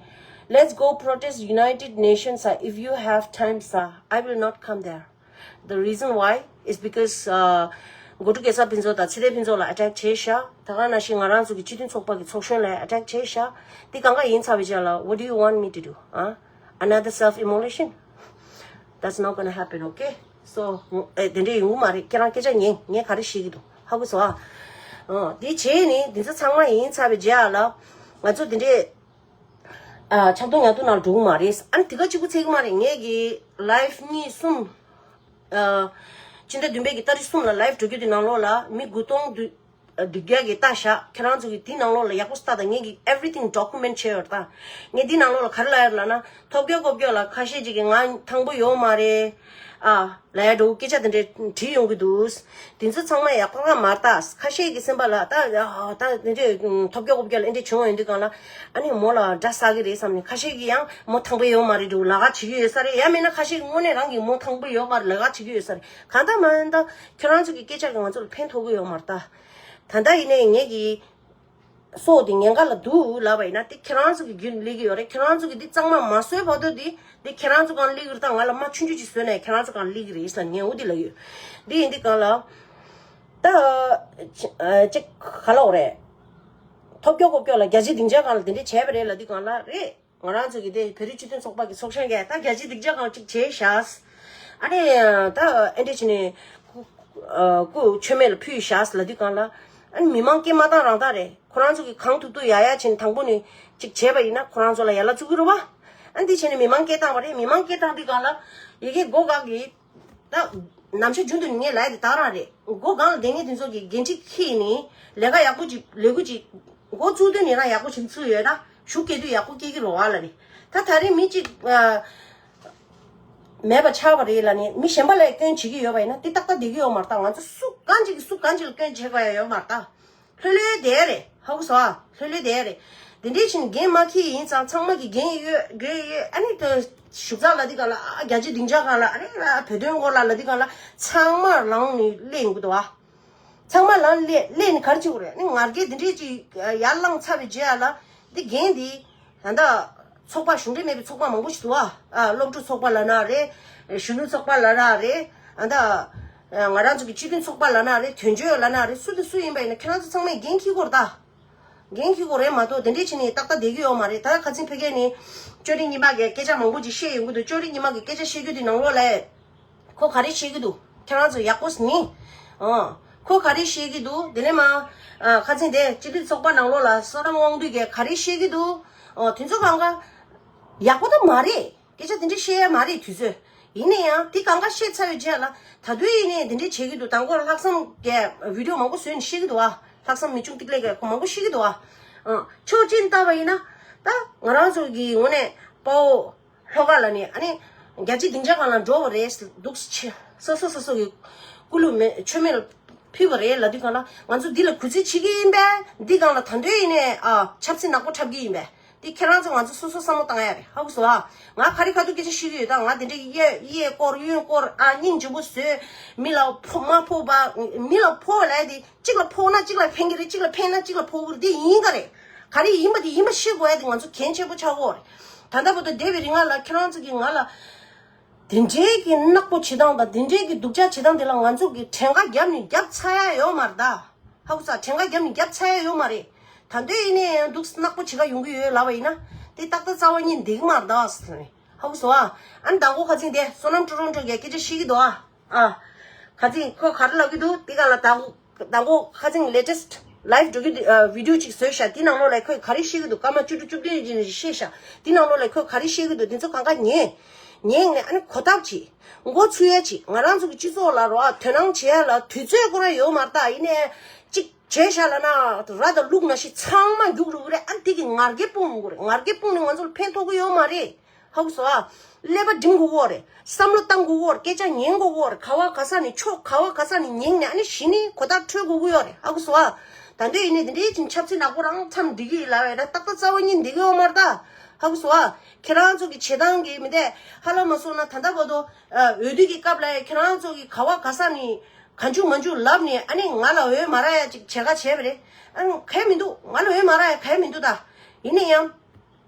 Let's go protest United Nations, sir. If you have time, sir, I will not come there. The reason why is because, uh, གོ་ཀྲུ་གེ་སར་ཕུན་ཚོགས་དང་ཚེ་བརྟན་ཕུན་ཚོགས་ལ་ཨ་ཊེག་བྱས་ཤག་ད་ག་ནང་བཞིན་ང་རང་ཚོ་གི་སྤྱི་མཐུན་ཚོགས་པ་གི་ཚོགས་གཞོན་ལ་ཨ་ཊེག་བྱས་ཤག་དེ་གང་ག་ཡིན་ཚར་བའི་རྗེས་ལ། What do you want me to do? Huh? Another self-immolation? That's not gonna happen, okay? So, ཨེ་དེ་འདྲས་ཡོང་གི་མ་རེད། ཁྱེད་རང་སྐད་ཆ་ཉན། ངས་ག་རེ་བཤད་ཀྱི་འདུག་ཧ་གོ་སོང་ཨ། ཨ་དེ་བྱས་ནས་འདི་ཚོ་ཚང་མ་ཡིན་ཚར་བའི་རྗེས་ལ་ང་ཚོ་དེ་འདྲས་ཨ་ཆག་ཐུག་ཉག་ཐུག་ནང་འགྲོ་གི་མ་རེད། ཨ་ནི་དེ་ག་གཅིག་པུ་ཚད་གི་མ་རེད། ངས་ཀྱི་ལའིབ་གཉིས་གསུམ། ཨ་ཕྱི་ཟླ་བདུན་པའི་གི་ཏ་རིག་གསུམ་ལ་ལའིབ་འགྲོ་རྒྱུ་དེ་ནང་ལོགས་ལ་མི་དགུ་སྟོང་བདུན་བདུན་བརྒྱ་གི་ལྟ་བཞག་ཁྱེད་རང་ཚོ་གི་དེ་ནང་ལོགས་ལ་ཡག་པོ་ལྟ་དང་། ངས་ཀྱི་everything document བྱས་ཡོད་ད། ངས་དེ་ནང་ལོགས་ལ་ག་རེ་ལབ་ཡོད་ལབ་ན། ཐོབ་སྐྱོ་ཀོབ་སྐྱོ་ལ་ཁ་ཤས་ཅིག་གིས་ང་ཐང་པོ་ཡོད་མ་རེད། ཨ་ལབ་ཡ་འདྲ་བོ་སྐད་ཆ་དེ་འདྲས་བྲིས་ཡོང་གི་འདུག་དེ་ཚོ་ཚང་མ་ཡག་པ་གང་མ་རེད་ད། ཁ་ཤས་ཀྱི་སེམས་པ་ལ་ད་ད་དེ་འདྲས་ཐོབ་སྐྱོ་ཀོབ་སྐྱོ་ལ་ཨེ་འདྲས་བྱུང་བ་ཡིན་དུས་གང་ལ་ཨ་ནི་མོ་ལ་དགྲ་ཟ་གི་རེད་བསམ་ནས། ཁ་ཤས་ཀྱིས་ཡང་མོ་ཐང་པོ་ཡོད་མ་རེད་འདྲ་བོ་ལབ་ཁ་བྱེད་ཀྱི་ཡོད་ས་རེད། ཡང་མིན་ན་ཁ་ཤས་ཀྱིས་དངོས་གནས་རང་གི་མོ་ཐང་པོ་ཡོད་མ་རེད་ལབ་ཁ་བྱེད་ཀྱི་ཡོད་ས་རེད། གང་ལྟར་མ་ཡིན་ད་ཁྱོད་རང་ཚོ་གི་སྐད་ཆ་གིས་ང་ཚོ་ལ་ཕན་ཐོགས་ཀྱི་ཡོད་མ་རེད་ད། ད་ལྟ་ཡིན་ནའི་ངེད་ཀྱི་སྲོག་དེ་ཉེན་ཁ་ལ་འདུག་ལབ་པ་ཡིན་ན། དེ་ཁྱེད་རང་ཚོ་གི་རྒྱུད་ནས་སླེབས་ཀྱི་ཡོད་རེད། ཁྱེད་རང་ཚོ་གི་འདི་གཙང་མ་མ་བཟོས་བར་དུ་དེ་དེ་ཁྱེད་རང་ཚོ་གང་སླེབས་ཀྱི་རེད། ད་ང་ལ་མ་ཆུང་ཆུང་ཅིག་བཟོས་ནས་ཁྱེད་རང་ཚོ་གང་སླེབས་ཀྱི་རེད་ཟེར་ངས་འོ་དེ་ལབ་ཡོད། འདི་ཡིན་དུས་གང་ལ་ད་ཅིག་ག་ལབ་དགོས་རེད། ཐོབ་སྐྱོ་ཀོབ་སྐྱོ་ལ་རྒྱལ་སྤྱིའི་སྡིངས་ཆ་སྒང་ལ་དེ་འདྲས་བྱས་པ་རེད་ལབ་དུས་གང་ལ་རེད། ང་རང་ཚོ་གི་དེ་བོད་རིགས་སྤྱི་མཐུན་ཚོགས་པ་གི་ཚོགས་གཞོན་གྱིས་ད་རྒྱལ་སྤྱིའི་སྡིངས་ཆ་སྒང་ཅིག་བྱས་བཞག་ཨ་ནི་ད་ཨེ་འདྲས་བྱས་ནས་སྐུ་ཨ་སྐུ་མཆོད་མེ་ལ་ཕུལ་བཞག་ལབ་དུས་གང་ལ། ཨ་ནི་མི་མང་སྐད་མ་བཏང་རང་བཏང་རེད། ཁོ་རང་ཚོ་གིས་གང་ཐུབ་ཐུབ་ཡ་ཡ་བྱས་ནས་དང་པོ་ནས་ཅིག་བྱས་པ་ཡིན་ན་ཁོ་རང་ཚོ་ལ་ཡ་ལ་བཙུགས་ཀྱི་རེད་བ། ཨ་ནི་དེ་བྱས་ནས་མི་མང་སྐད་བཏང་བ་རེད། མི་མང་སྐད་བཏང་དུས་གང་ལ་ཡ་གི་སྒོ་གང་གི་ད་ནམ་ཞག་རྒྱུན་དུ་ངས་ལབ་ཡ་དེ་དག་རང་རེད། མགོ་སྒང་ལ་བསྡད་མཁན་དེ་ཚོ་གིས་འགན་འཁྲི་འཁྱེར་ནས་ལས་ཀ་ཡག་པོ་ཅིག་ལས་འགུལ་ཅིག་འགོ་བཙུགས་དུས་ནས་རང་ཡག་པོ་ཞིག་ཚུགས་ཡོད་ད། ཤུགས་སྐྱེད་དུས་ཡག་པོ་སྐྱེད་ཀྱི་རེད་བ་ལ་རེད། ད་ད་རེས་མི་གཅིག་ཨ་མེད་པ་ཆགས་པ་རེད་ལ་ནི་མི་གཞན་པ་ལ་སྐྱོན་བྱེད་ཀྱི་ཡོད་པ་ཡིན་ན་དེ་ཏག་ཏག་བསྡད་ཀྱི་ཡོད་མ་རེད་ད། ང་ཚོ་སུ་གང་ཅིག་གིས་སུ་གང་ཅིག་ལ་སྐྱོན་བྱེད་དགོས་ཡ་ཡོད་མ་རེད་ད། ལྷོད་ལྷོད་བསྡད་རེད། ཧ་གོ་སོང་ཨ། ལྷོད་ལྷོད་བསྡད་རེད། དེ་འདྲས་ཕྱིན་འགན་མ་འཁྱེར་ཡིན་ཙང་ཚང་མ་གིས་འགན་ཡོད་འགན་ཡོད་ཨ་ནི་ད་བཞུགས་ཚར་ལ་དེ་ག་ལ་ཨ་རྒྱལ་སྤྱིའི་སྡིངས་ཆ་གང་ལ་ཨ་ནི་ཨ་བོད་དོན་སྐོར་ལ་ལ་དེ་ག་ལ་ཚང་མ་ལངས་ནས་སླེབས་ཡོང་གི་འདུག་ཨ། ཚང་མ་ལངས་སླེབས་སླེབས་ནས་ག་རེ་བྱེད་དགོས་རེད། ཨ་ནི་ང་རྒྱལ་དེ་འདྲས་ཅིག་ཡར་བསླངས་ཚར་བའི་རྗེས་ལ་འདི་འགན་འདི་ད་ལྟ་ཚོགས་པ་གཞུང་འབྲེལ་མེད་པའི་ཚོགས་པ་མང་པོ་ཞིག་འདུག་ཨ། ཨ་སློབ་ཕྲུག་ཚོགས་པ་ལབ་ན་རེད། གཞོན་ནུ་ཚོགས་པ་ལབ་ན་རེད། ཨ་ད་ ང་རང་ཚོ་གི་སྤྱི་མཐུན་ཚོགས་པ་ལབ་ན་རེད། དོན་གཅོད་ལབ་ན་རེད། སུ་དང་སུ་ཡིན་པ་ཡིན་ན་ཁྱེད་རང་ཚོ་ཚང་མས་འགན་འཁྱེར་དགོས་རེད་ད། འགན་འཁྱེར་དགོས་རེད་མ་གཏོགས་དེ་འདྲས་བྱས་ནས་ཏག་ཏག་བསྡད་ཀྱི་ཡོད་མ་རེད། ད་ཁ་སང་ཕ་གི་ནས་ཅོ་རི་ཉི་མ་གི་སྐད་ཆ་མང་པོ་ཅིག་བཤད་ཡོང་གི་འདུག་ཅོ་རི་ཉི་མ་གི་སྐད་ཆ་བཤད་རྒྱུ་དེ་ནང་ལོགས་ལ་ཁོ་ག་རེ་བཤད་ཀྱི་འདུག་ཁྱེད་རང་ཚོ་ཡག་པོ་ཟིན། ཨོ། ཁོ་ག་རེ་བཤད་ཀྱི་འདུག་དེ་ནས་མ། ཨ། ཁ་སང་དེ་སྤྱི་འཐུས་ཚོགས་པ་ནང་ལོགས་ལ་བསོད་ནམས་དབང་འདུས་ཀྱིས་ག་རེ་བཤད་ཀྱི་འདུག་ཨོ། དེ་ཚོ་གང་ག་ཡག་པོ་ད་མ་རེད། སྐད་ཆ་དེ་འདྲ་བཤད་ཡ་མ་རེད་དུས་ཚོད། ཡིན་ན་ཡང་དེ་གང་ག་བཤད་ཚར་བའི་རྗེས་ལ་ད་དུང་ཡིན་ནའི་དེ་འདྲ་བྱེད་ཀྱི་འདུག་དང་པོ་ལྷག་བསམ་གྱི་བི་ཌིའོ་མང་པོ་བཟོས་ནས་བཤད་ཀྱི་འདུག་ཨ། ལྷག་བསམ་མི་ཆུང་ཏིག་ལེ་གིས་ཁོ་མང་པོ་བཤད་ཀྱི་འདུག་ཨ། ཨང་། ཕྱོགས་གཅིག་ནས་བལྟས་པ་ཡིན་ན་ད་ང་རང་ཚོ་གི་ངོས་ནས་དཔའ་བོ་ལྷོ་ཁ་ལ་ནི་ཨ་ནི་རྒྱལ་སྤྱིའི་སྡིངས་ཆ་སྒང་ལ་འགྲོ་བ་རེད་འདུག་ཆེ། སོ་སོ་སོ་སོ་གི་སྐུ་ལུས་མེ་མཆོད་མེ་ལ་ཕུལ་བ་རེད་ལབ་དུས་སྒང་ལ་ང་ཚོ་འདི་ལ་གུས་བརྩི་བྱེད་ཀྱི་ཡིན་པས། འདི་སྒང་ལ་ད་དུང་ཡིན་ནའི་ཨ་ཆབ་སྲིད་ནག་པོ་འཁྲབ་ཀྱི་ཡིན་པས། འདི་ཁྱེད་རང་ཚོ་ང་ཚོ་སོ་སོ་བསམ་བློ་བཏང་ཡ་རེད། ཧ་གོ་སོང་ཨ། ང་ག་རེ་ག་ཚོད་སྐད་ཆ་བཤད་ཀྱི་ཡོད་ད། ང་དེ་འདྲའི་གཡས་གཡས་སྐོར་གཡོན་སྐོར་ཨ་སྙིང་རྗེ་པོ་བཟོས། མི་ལ་ཕོ་མ་ཕོག་པ། མི་ལ་ཕོག་ལས་དེ་གཅིག་ལ་ཕོག་ན་གཅིག་ལ་ཕན་གྱི་རེད། གཅིག་ལ་ཕན་ན་གཅིག་ལ་ཕོག་གི་རེད། དེ་ཡིན་ག་རེད། ག་རེ་ཡིན་པ་དེ་ཡིན་པ་ཤེས་དགོས་ཡ་དེ་ང་ཚོ་གལ་ཆེན་པོ་ཆགས་ཀྱི་ཡོད་རེད། ད་ལྟ་བར་དུ་འདས་པའི་རིང་ལ་ཁྱེད་རང་ཚོ་གིས་ང་ལ་དེ་འདྲའི་གི་ནག་པོ་བྱེད་སྟངས་དང་དེ་འདྲའི་གི་སྡུག་ཅག་བྱེད་སྟངས་དེ་ལ་ང་ཚོ་གིས་གྲངས་ཀ་བརྒྱབ་ནས་བརྒྱབ་ཚར་ཡ་ཡོད་མ་རེད་ད། ཧ་གོ་སོང་། གྲངས་ཀ་བརྒྱབ་ནས་བརྒྱབ་ཚར་ཡ་ཡོད་མ་རེད། ད་དུང་ཡིན་ནའི་ཡང་འདུག་ནག་པོ་བྱེད་ག་ཡོང་གི་ཡོད་ལབ་པ་ཡིན་ན་དེ་ཏག་ཏག་རྩ་བ་ཉིད་འགྲིག་གི་མ་རེད་ད་ཟེར་ནས། ཧ་གོ་སོང་ཨ། ཨ་ནི་མདང་དགོང་ཁ་སང་དེ་བསོད་ནམས་ཀྲོ་རོན་ཀྲོ་གིས་སྐད་ཆ་བཤད་ཀྱི་འདུག་ཨ། ཨ། ཁ་སང་ཁོས་ག་རེ་ལབ་ཀྱི་འདུག་དེ་ག་ལ་མདང་དགོང་མདང་དགོང་ཁ་སང་latest live འགྲོ་གི་འདུག་ཨ། བི་ཌིའོ་ཅིག་བཟོས་ཤག་དེ་ནང་ལོགས་ལ་ཁོས་ག་རེ་བཤད་ཀྱི་འདུག་སྐར་མ་བཅུ་དྲུག་བཅུ་བདུན་ཡིན་ནས་བཤད་ཤག་དེ་ནང་ལོགས་ལ་ཁོས་ག་རེ་བཤད་ཀྱི་འདུག་དེ་ཚོ་གང་ག་ཉན། ཉན་ནས་ཨ་ནི་གོ་ཐག་ཆོད། མགོ་ཚོས་ཡ་ཆོད། ང་རང་ཚོ་གི་སྤྱི་ཚོགས་ལ་རོ་ཨ་དོ་སྣང་བྱེད་ཡ་ལ་དུས་ཚོད་ཁོ་རང་ཡོད་མ་རེད་ད། ཡིན་ནའི་གཅིག་བྱས་ཤག་ལབ་ན་ར་དང་ལུག་ནང་བཞིན་ཚང་མ་རྒྱུག་འགྲོ་གི་རེད། ཨ་ནི་དེ་གིས་ངར་སྐད་སྤུངས་འགྲོ་གི་རེད། ངར་སྐད་སྤུངས་ནས་ང་ཚོ་ལ་ཕན་ཐོགས་ཀྱི་ཡོད་མ་རེད། ཧ་གོ་སོང་ཨ། ཀླད་པ་སྒྲིམ་དགོས་ཀྱི་ཡོད་རེད། བསམ་བློ་བཏང་དགོས་ཀྱི་ཡོད་རེད། སྐད་ཆ་ཉན་དགོས་ཀྱི་ཡོད་རེད། ག་བ་ག་ས་ནས་ཕྱོགས་ག་བ་ག་ས་ནས་ཉན་ནས་ཨ་ནི་གཞི་ནས་གོ་བརྡ་འཕྲོད་དགོས་ཀྱི་ཡོད་རེད། ཧ་གོ་སོང་ཨ། ད་འདོད་ཡིན་ནའི་འདི་འདྲའི་ཅིག་ཆབ་སྲིད་ནག་པོ་རང་མཚམས་འགྲིག་གི་ཡིན་ལབ་ཡ་ད་ཏག་ཏག་རྩ་བ་ཉིད་འགྲིག་གི་ཡོད་མ་རེད་ད། ཧ་གོ་སོང་ཨ། ཁྱེད་རང་ཚོ་གི་བྱེད་སྟངས་ཀྱི་མི་དེ་ཧ་ལམ་མ་སོང་ན་ད་ལྟ་བར་དུ་འོས་བསྡུ་གི་སྐབས་ལ་ཁྱེད་རང་ཚོ་གི་ག་བ་ག་ས་ནས་ག་འཇུག་མ་འཇུག་ལབ་ནས་ཨ་ནི་ང་ལ་འོས་མ་རག་ཡ་ཅིག་བྱེད་ག་བྱས་པ་རེད། ཨ་ནི་གལ་མི་འདུག་ང་ལ་འོས་མ་རག་ཡ་གལ་མི་འདུག་ད། ཡིན་ན་ཡང་།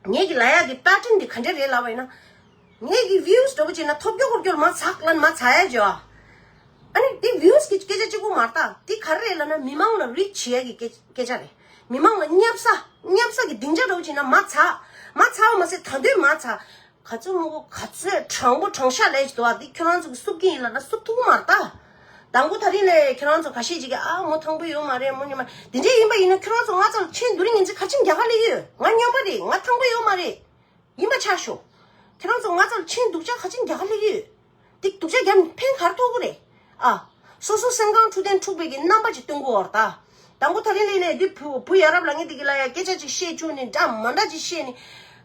ངེད་ཀྱི་ལ་ཡ་གི་pattern འདི་ག་འདྲ་རེད་ལབ་པ་ཡིན་ན། ངེད་ཀྱི་views འདྲ་པོ་བྱས་ན་ཐོབ་རྒྱུ་འཁོར་རྒྱུ་ལ་མ་ཚག་ལ་མ་ཚ་ཡ་བྱོས། ཨ་ནི་འདི་views གི་སྐད་ཆ་གཅིག་པོ་མ་རེད་ད། འདི་ག་རེ་རེད་ལབ་ན་མི་མང་ལ་reach བྱེད་ཡ་གི་སྐད་སྐད་ཆ་རེད། མི་མང་ལ་བསྙབ་ས་བསྙབ་ས་གི་སྡིངས་ཆ་འདྲ་པོ་བྱས་ན་མ་ཚ། མ་ཚ་བ་མ་ཟད་ད་དུང་མ་ཚ། ག་ཚོད་མོ་གོ་ག་ཚོད་དྲང་པོ་དྲང་ཤ་ལས་ཀྱི་འདུག་ཨ། འདི་ཁྱོད་རང་ཚོ་གི་བསུབ་ཀྱི་ཡིན་ལབ་ན་བསུབ་ཐུབ་ཀྱི་མ་རེད་ད། དང་པོ་ད་རིང་ལས་ཁྱེད་རང་ཚོ་ཁ་ཤས་ཅིག་གིས་ཨ་མོ་ཐང་པོ་ཡོད་མ་རེད་མོ་ཉི་མ་འདི་འདྲས་ཡིན་པ་ཡིན་ན་ཁྱེད་རང་ཚོ་ང་ཚོ་ལ་མཆན་བསྡུ་རིན་ཡིན་ཚེ་ག་ཅིན་རྒྱག་ག་སླེབས་ཡོད། ང་སྨྱོན་པ་རེད། ང་ཐང་པོ་ཡོད་མ་རེད། ཡིན་པ་ཆ་ཤོག་ཁྱེད་རང་ཚོ་ང་ཚོ་ལ་མཆན་སྡུག་ཅག་ག་ཅིན་རྒྱག་ག་སླེབས་ཡོད། འདི་སྡུག་ཅག་རྒྱབ་ནས་ཕན་ག་རེ་ཐོགས་ཀྱི་རེད། ཨ། སོ་སོ་སེམས་ཁམས་འཁྲུག་དན་འཁྲུག་པའི་གི་རྣམ་པ་ཅིག་སྟོན་གོ་བར་ད། དང་པོ་ད་རིང་ལས་ནས་འདི་བུ་བུ་ཡ་རབས་ལ་ངས་འདི་གི་ལ་ཡ་སྐད་ཆ་ཅིག་བཤད་བཅུག་ནས་འདྲ་མ་འདྲ་ཅིག་བཤད་ནས།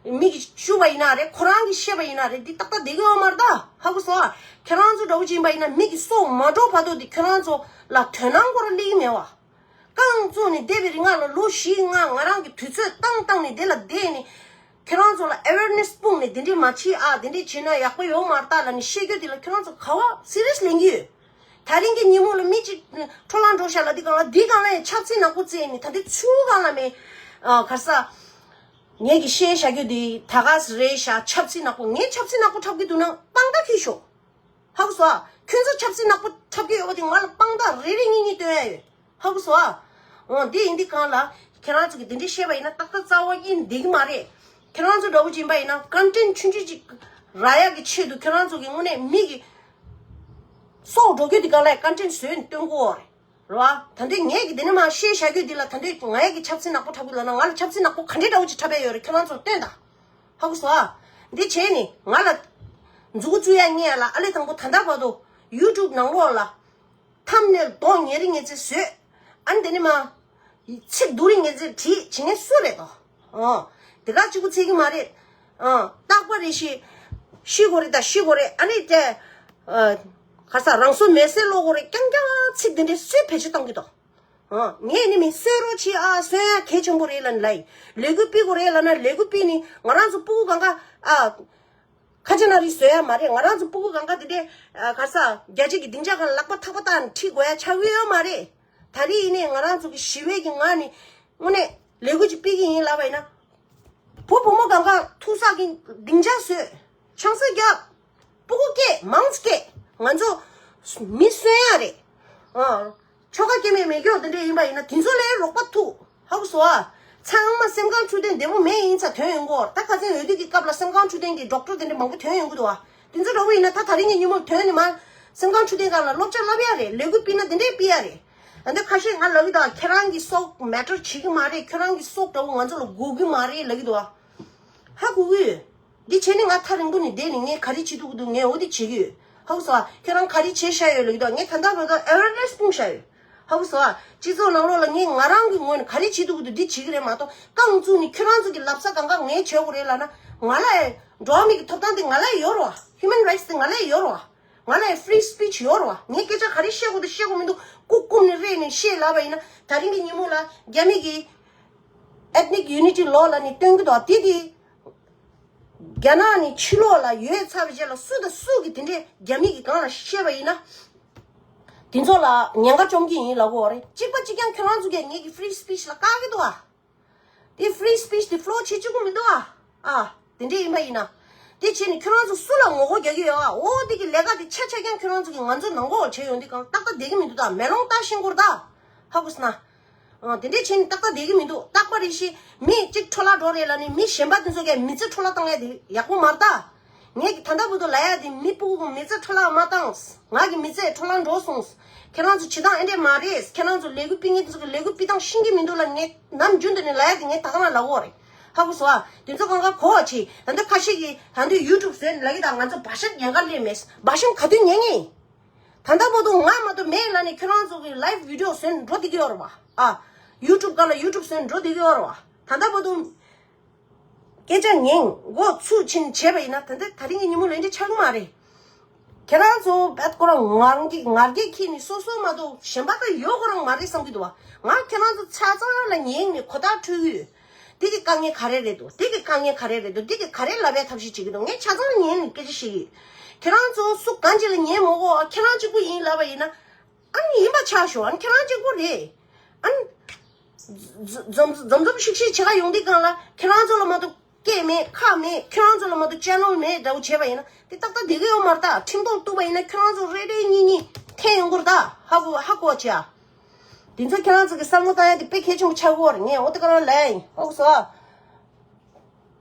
མི་གིས་ཞུ་བ་ཡིན་ན་རེད། ཁོ་རང་གིས་བཤད་པ་ཡིན་ན་རེད། འདི་ཏག་ཏག་བསྡད་ཀྱི་ཡོད་མ་རེད་ད། ཧ་གོ་སོང་ཨ། ཁྱེད་རང་ཚོ་འདྲ་བོ་ཅིག་ཡིན་པ་ཡིན་ན་མི་གི་སྲོག་མ་འགྲོ་བར་དུ་འདི་ཁྱེད་རང་ཚོ་ལ་དོ་སྣང་ཁོ་རང་སླེབས་ཀྱི་མེད་བ། རྐང་བཙུགས་ནས་འདས་པའི་རིང་ལ་ལོ་བཞི་ལྔ་ང་རང་གི་དུས་ཚོད་བཏང་བཏང་ནས་འདི་ལ་བསྡད་ནས། ཁྱེད་རང་ཚོ་ལ་awareness སྤུངས་ནས་འདི་འདྲས་མ་བྱེད་ཨ། འདི་འདྲས་བྱེད་ན་ཡག་པོ་ཡོད་མ་རེད་ད་ལབ་ནས་བཤད་རྒྱུ་དེ་ལ་ཁྱེད་རང་ཚོ་ག་བ་serious ལེན་གྱི་ཡོད། ད་རིང་གི་ཉིན་མོ་ལ་མི་གཅིག་འཕྲོ་བརླག་འགྲོ་ཤག་ལ་འདི་གང་ལ་འདི་གང་ལ་ཡང་ཆབ་སྲིད་ནག་པོ་བཙལ་ནས་ད་འདི་ཚུར་གང་ལ་མེད། ཨ། ག་རེ་ཟ། ངེད་ཀྱིས་བཤད་བཞག་རྒྱུ་འདི་ད་ག་ཟེ་རེད་ཤག་ཆབ་སྲིད་ནག་པོ། ངས་ཆབ་སྲིད་ནག་པོ་འཁྲབ་ཀྱི་འདུག་ན་དཔང་རྟགས་ཁྱེར་ཤོག་ཧ་གོ་སོང་ཨ། ཁྱོད་ཚོ་ཆབ་སྲིད་ནག་པོ་འཁྲབ་ཀྱི་ཡོད་པ་དེ་ང་ལ་དཔང་རྟགས་རེ་རེ་གཉིས་གཉིས་སྟོན་ཡ་ཡོད། ཧ་གོ་སོང་ཨ། འོ་འདི་ཡིན་དུས་གང་ལ་ཁྱེད་རང་ཚོ་གིས་འདི་འདྲས་བཤད་པ་ཡིན་ན་ཏག་ཏག་རྩ་བ་ཉིད་འགྲིག་གི་མ་རེད། ཁྱེད་རང་ཚོ་འདྲ་བོ་ཅིག་ཡིན་པ་ཡིན་ན་content ཆུང་ཆུང་ཅིག་རག་ཡག་གི་ཆེད་དུ་ཁྱེད་རང་ཚོ་གིས་དངོས་གནས་མི་གི་སྲོག་འགྲོ་རྒྱུ་འདི་གང་ལ་content བཟོས་ནས་སྟོན་དགོས་རེད། རེད་བ། ད་འདོད་ངས་ཀྱི་འདི་ནས་མར་བཤད་བཞག་རྒྱུ་འདི་ལ་ད་འདོད་ངས་ཀྱི་ཆབ་སྲིད་ནག་པོ་འཁྲབ་ཀྱི་ལབ་ན་ང་ལ་ཆབ་སྲིད་ནག་པོ་ག་འདྲས་འདྲ་བོ་ཅིག་འཁྲབ་ཡས་ཡོད་རེད། ཁྱེད་རང་ཚོར་སྟོན་དང་། ཧ་གོ་སོང་ཨ། འདི་བྱས་ནས་ང་ལ་མཛུ་གུ་བཙུགས་ཡ་རྙེད་ཡ་ལ་ཨ་ལེ་དང་པོ་ད་ལྟ་བར་དུ་YouTube ནང་ལོགས་ལ་thumbnail མདོག་ཉེ་རིང་ངེས་ཚེ་བཟོས། ཨ་ནི་དེ་ནས་མར་ཚིག་སྡུག་རིང་ངེས་ཚེ་བྲིས་བྱེད་མཁན་སུ་རེད་དོ། ཨོ། དེ་ག་གཅིག་པུ་ཚད་ཀྱི་མ་རེད། ཨ། རྟག་པ་རེ་ཞིག་ཤི་དགོས་རེད་ད་ཤི་དགོས་རེད། ཨ་ནི་དེ། ཨ། ག་རེ་ཟ་རང་སྲོག་མེ་སྲེག་སློག་དགོས་རེད། རྐྱང་རྐྱང་ཚིག་འདི་འདྲའི་སུས་བེད་སྤྱོད་གཏོང་གི་འདུག་ཨ། ངས་ནི་མི་གསོད་རོགས་བྱེད་ཨ། གསོད་ཡ་གལ་ཆེན་པོ་རེད་ལབ་ནི་ལབ་ཡིན། ལས་འགུལ་སྤེལ་དགོས་རེད་ལབ་ན་ལས་འགུལ་སྤེལ་ནི་ང་རང་ཚོ་སྤུ་གུ་གང་ག་ཨ། ཁ་ཆེ་ན་རིགས་བཟོ་ཡ་མ་རེད། ང་རང་ཚོ་སྤུ་གུ་གང་ག་དེ་འདྲའི་ཨ། ག་རེ་ཟ་རྒྱལ་སྤྱི་གི་སྡིངས་ཆ་སྒང་ལ་ལག་པ་ཐག་པ་བཏགས་ནས་ཁྲིད་དགོས་ཡ་ཆགས་ཀྱི་ཡོད་མ་རེད། ད་རེས་ཡིན་ནའི་ང་རང་ཚོ་གི་ཞི་བའི་གི་ངང་ནས་དངོས་གནས་ལས་འགུལ་ཅིག་སྤེལ་གི་ཡིན་ལབ་པ་ཡིན་ན། བུ་བུ་མོ་གང་ག་ཐུག་ས་གི་སྡིངས་ཆ་བཟོས། ཆང་ས་བརྒྱབ། སྤུ་གུ་སྐྱེས། མང་ཙམ་སྐྱེས། ང་ཚོ་ མི་གསོན་ཡ་རེད། ཨ། ཆོལ་ཁ་སྐྱེ་དམན་མེད་སྐྱོ་དེ་འདྲ་ཡིན་པ་ཡིན་ན་དེ་ཚོ་ལ་རོགས་པ་ཐུག་ཧ་གོ་སོང་ཨ། ཚང་མ་སེམས་ཁམས་འཕྲོད་བསྟེན་བདེ་པོ་མེད་ཡིན་ཙང་དོན་ཡོང་གོ་ད་ཁ་སང་འོས་བསྡུ་གི་སྐབས་ལ་སེམས་ཁམས་འཕྲོད་བསྟེན་གྱི་ཌོག་ཊར་དེ་འདྲ་མང་པོ་ཐོན་ཡོང་གི་འདུག་ཨ། དེ་ཚོ་འདྲ་པོ་ཡིན་ན་ད་ད་རིང་གི་ཉིན་མོར་ཐོན་ནས་མ། སེམས་ཁམས་འཕྲོད་བསྟེན་སྒང་ལ་སློབ་སྦྱོང་བསླབ་ཡ་རེད། ལས་འགུལ་སྤེལ་ན་དེ་འདྲས་སྤེལ་ཡ་རེད། ད་ལྟ་ཁ་ཤས་ང་ལབ་གི་ད་ཁྱེད་རང་གི་སྲོག་མེ་ཊར་བྱེད་ཀྱི་མ་རེད། ཁྱོད་རང་གི་སྲོག་འདྲ་པོ་ང་ཚོ་ལ་དགོས་ཀྱི་མ་རེད་ལབ་གི་འདུག་ཨ། ཧ་གོ་གི་ཡོད། འདི་བྱས་ནས་ང་ཐག་རིང་པོ་ནས་བསྡད་ནས་ངས་ག་རེ་བྱེད་ཐུབ་ཀྱི་འདུག་ངས་འོ་འདི་བྱེད་ཀྱི་ཡོད། ཧ་གོ་སོང་ཨ། ཁྱོད་རང་ག་རེ་བྱས་བཞག་ཡོད་ལབ་གི་འདུག་ངས་ད་ལྟ་བར་དུ་ཨེ་ཝེར་ནེ་སི་སྤུངས་བཞག་ཡོད། ཧ་གོ་སོང་ཨ། སྤྱི་ཚོགས་ནང་ལོགས་ལ་ངས་ང་རང་གི་ངོས་ནས་ག་རེ་བྱེད་ཐུབ་ཀྱི་འདུག་འདི་བྱེད་ཀྱི་རེད་མ་གཏོགས་རྐང་བཙུགས་ནས་ཁྱོད་རང་ཚོ་གི་ལབ་ས་གང་ག་ངས་བྱེད་དགོས་རེད་ལབ་ན། ང་ལ་ཡང་འགྲོ་བ་མི་གི་ཐོབ་ཐང་དེ་ང་ལ་ཡང་ཡོད་རེད་བ། ཧིའུ་མན་རའིཊ་དེ་ང་ལ་ཡང་ཡོད་རེད་བ། ང་ལ་ཡང་ཕི་རི་སི་པིཆ་ཡོད་རེད་བ། ངས་སྐད་ཆ་ག་རེ་བཤད་དགོས་འདུག་བཤད་དགོས་མི་འདུག་སྐུ་བཀུམ་ནས་རེད་ནས་བཤད་ལབ་པ་ཡིན་ན། ད་རིང་གི་ཉིན་མོ་ལ་རྒྱ་མི་གི་ethnic unity law ལབ་ནས་སྟོན་གི་འདུག་དེ་དེ་རྒྱ་ནག་ནས་ཕྱི་ལོགས་ལ་ཡོད་ཚར་བའི་རྗེས་ལ་སུ་དང་སུ་གི་དེ་འདྲས་རྒྱ་མི་གི་སྒང་ལ་བཤད་པ་ཡིན་ན། དེ་ཚོ་ལ་ཉེན་ཁ་བཅོམ་གྱི་ཡིན་ལབ་གོ་རེད། གཅིག་པ་གཅིག་རྐྱང་ཁྱོད་རང་ཚོ་གིས་ངེད་ཀྱི་ཕི་རི་སི་པིཆ་ལ་བཀག་གི་འདུག་ཨ། དེ་ཕི་རི་སི་པིཆ་དེ་ཕོ་ལོ་བྱེད་བཅུག་གི་མི་འདུག་ཨ། ཨ། དེ་འདྲས་ཡིན་པ་ཡིན་ན། དེ་བྱས་ནས་ཁྱོད་རང་ཚོ་སུ་ལ་ངོ་རྒོལ་རྒྱག་གི་ཡོད་ཨ། འོ་དེ་གི་ལས་ཀ་དེ་ཆ་ཆ་རྐྱང་ཁྱོད་རང་ཚོ་གིས་ང་ཚོ་ནང་འགོག་བྱས་ཡོང་དུས་གང་ཏག་ཏག་བསྡད་ཀྱི་མི་འདུག་ད་མེ་ལོང་ལྟ་ཤེས་དགོས་རེད་ད། ཧ་གོ་སོང་ན། ཨ། དེ་འདྲས་བྱས་ནས་ཏག་ཏག་བསྡད་ཀྱི་མི་འདུག་རྟག་པར་རེ་ཞིག་མི་གཅིག་འཕྲོ་བརླག་འགྲོ་རེད་ལབ་ནས་མི་གཞན་པ་དེ་ཚོ་གས་མི་ཚེ་འཕྲོ་བརླག་བཏང་ཡ་དེ་ཡག་པོ་མ་རེད་ད། ངས་ཀྱི་ད་ལྟ་བར་དུ་ལབ་ཡ་དེ་མི་སྤུ་གུ་མི་ཚེ་འཕྲོ་བརླག་མ་བཏང་། ང་གི་མི་ཚེ་འཕྲོ་བརླག་འགྲོ་སོང་། ཁྱེད་རང་ཚོ་བྱེད་སྟངས་ཨེ་འདྲས་མ་རེད། ཁྱེད་རང་ཚོ་ལས་འགུལ་སྤེལ་མཁན་དེ་ཚོ་གི་ལས་འགུལ་སྤེལ་སྟངས་ཤེས་ཀྱི་མི་འདུག་ལབ་ངས་ནམ་རྒྱུན་དུ་ནས་ལབ་ཡ་དེ་ངས་ད་ག་རང་ལབ་ཀྱི་ཡོད་རེད། ཧ་གོ་སོང་ཨ། དེ་ཚོ་གང་ག་གོ་བ་བྱེད། ད་ལྟ་ཁ་ཤས་ཀྱིས་ད་ལྟ་ཡུ་ཊུབ་བཟོས་ལབ་ཀྱི་ད་ང་ཚོ་བ་ཤམ་ཉེན་ཁ་སླེབས་མེད། བ་ཤམ་ག་དུས་ཉན་ངེས། ད་ལྟ་བར་དུ་ང་མ་གཏོགས་མེད་ལབ་ནས་ཁྱོད་རང་ཚོ་གི་ལའིབ་བི་ཌི་ཡོ་བཟོས་ནས་འགྲོ་བསྡད་ཀྱི་ཡོད་རེད་བ། ཨ། ཡུ་ཊུབ་སྒང་ལ་ཡུ་ཊུབ་བཟོས་ནས་འགྲོ་བསྡད་ཀྱི་ཡོད་རེད་བ། ད་ལྟ་བར་དུ་སྐད་ཆ་ཉན་མགོ་ཚུགས་ཕྱིན་བྱས་པ་ཡིན་ན་ད་ལྟ་ད་རིང་གི་ཉིན་མོ་ལ་འདི་འདྲ་ཆགས་ཀྱི་མ་རེད། ཁྱེད་རང་ཚོ་བད་ཁོ་རང་ངར་སྐད་ངར་སྐད་ཁྱེར་ནས་སོ་སོ་མ་གཏོགས་གཞན་པ་ད་ཡོད་ཁོ་རང་མ་རེད་བསམ་གྱི་འདུག་བ། ང་ཁྱེད་རང་ཚོ་ཆ་ཚང་ལ་ཉན་ནས་གོ་བརྡ་འཕྲོད་ཀྱི་ཡོད། འདི་གི་དཀའ་ངལ་ག་རེ་རེད་འདུག་འདི་གི་དཀའ་ངལ་ག་རེ་རེད་འདུག་འདི་གི་ག་རེ་ལབ་པའི་ཐབས་ཤེས་བྱེད་ཀྱི་འདུག་ངས་ཆ་ཚང་ཉན་ནས་སྐད་ཆ་བཤད་ཀྱི་ཡོད། ཁྱེད་རང་ཚོ་སུ་གང་ཅིག་ལ་ཉན་མ་དགོས། ཁྱེད་རང་གཅིག་པུ་ཡིན་ལབ་པ་ཡིན་ན། ཨ་ནི་ཡིན་པ་ཆགས་ཤོག་ཨ་ནི་ཁྱེད་རང་གཅིག་པུ་རེད། ཨ་ནི་འཛོམས་འཛོམས་འཛོམས་ཤིག་ཤིག་བྱེད་ག་ཡོང་དུས་སྒང་ལ་ཁྱེད་རང་ཚོ་ལ་མ་གཏོགས་སྐད་མེད་ཁ་མེད། ཁྱེད་རང་ཚོ་ལ་མ་གཏོགས་ཅེ་ནལ་མེད་འདྲ་བོ་བྱས་པ་ཡིན་ན་དེ་ཏག་ཏག་བསྡད་ཀྱི་ཡོད་མ་རེད་ད། ཁྲིམས་ཐོག་གཏུགས་པ་ཡིན་ན་ཁྱེད་རང་ཚོ་རེ་རེ་གཉིས་གཉིས་འཐེན་ཡོང་གི་རེད་ད། ཧ་གོ་ཧ་གོ་བྱས་ཨ། དེ་ཚོ་ཁྱེད་རང་ཚོ་གི་བསམ་བློ་བཏང་ཡ་དེ་དཔེ་གལ་ཆེན་པོ་ཆགས་ཀྱི་ཡོད་རེད། ངས་འོ་དེ་ག་རང་ལབ་ཡ་ཡིན། ཧ་གོ་སོང་ཨ།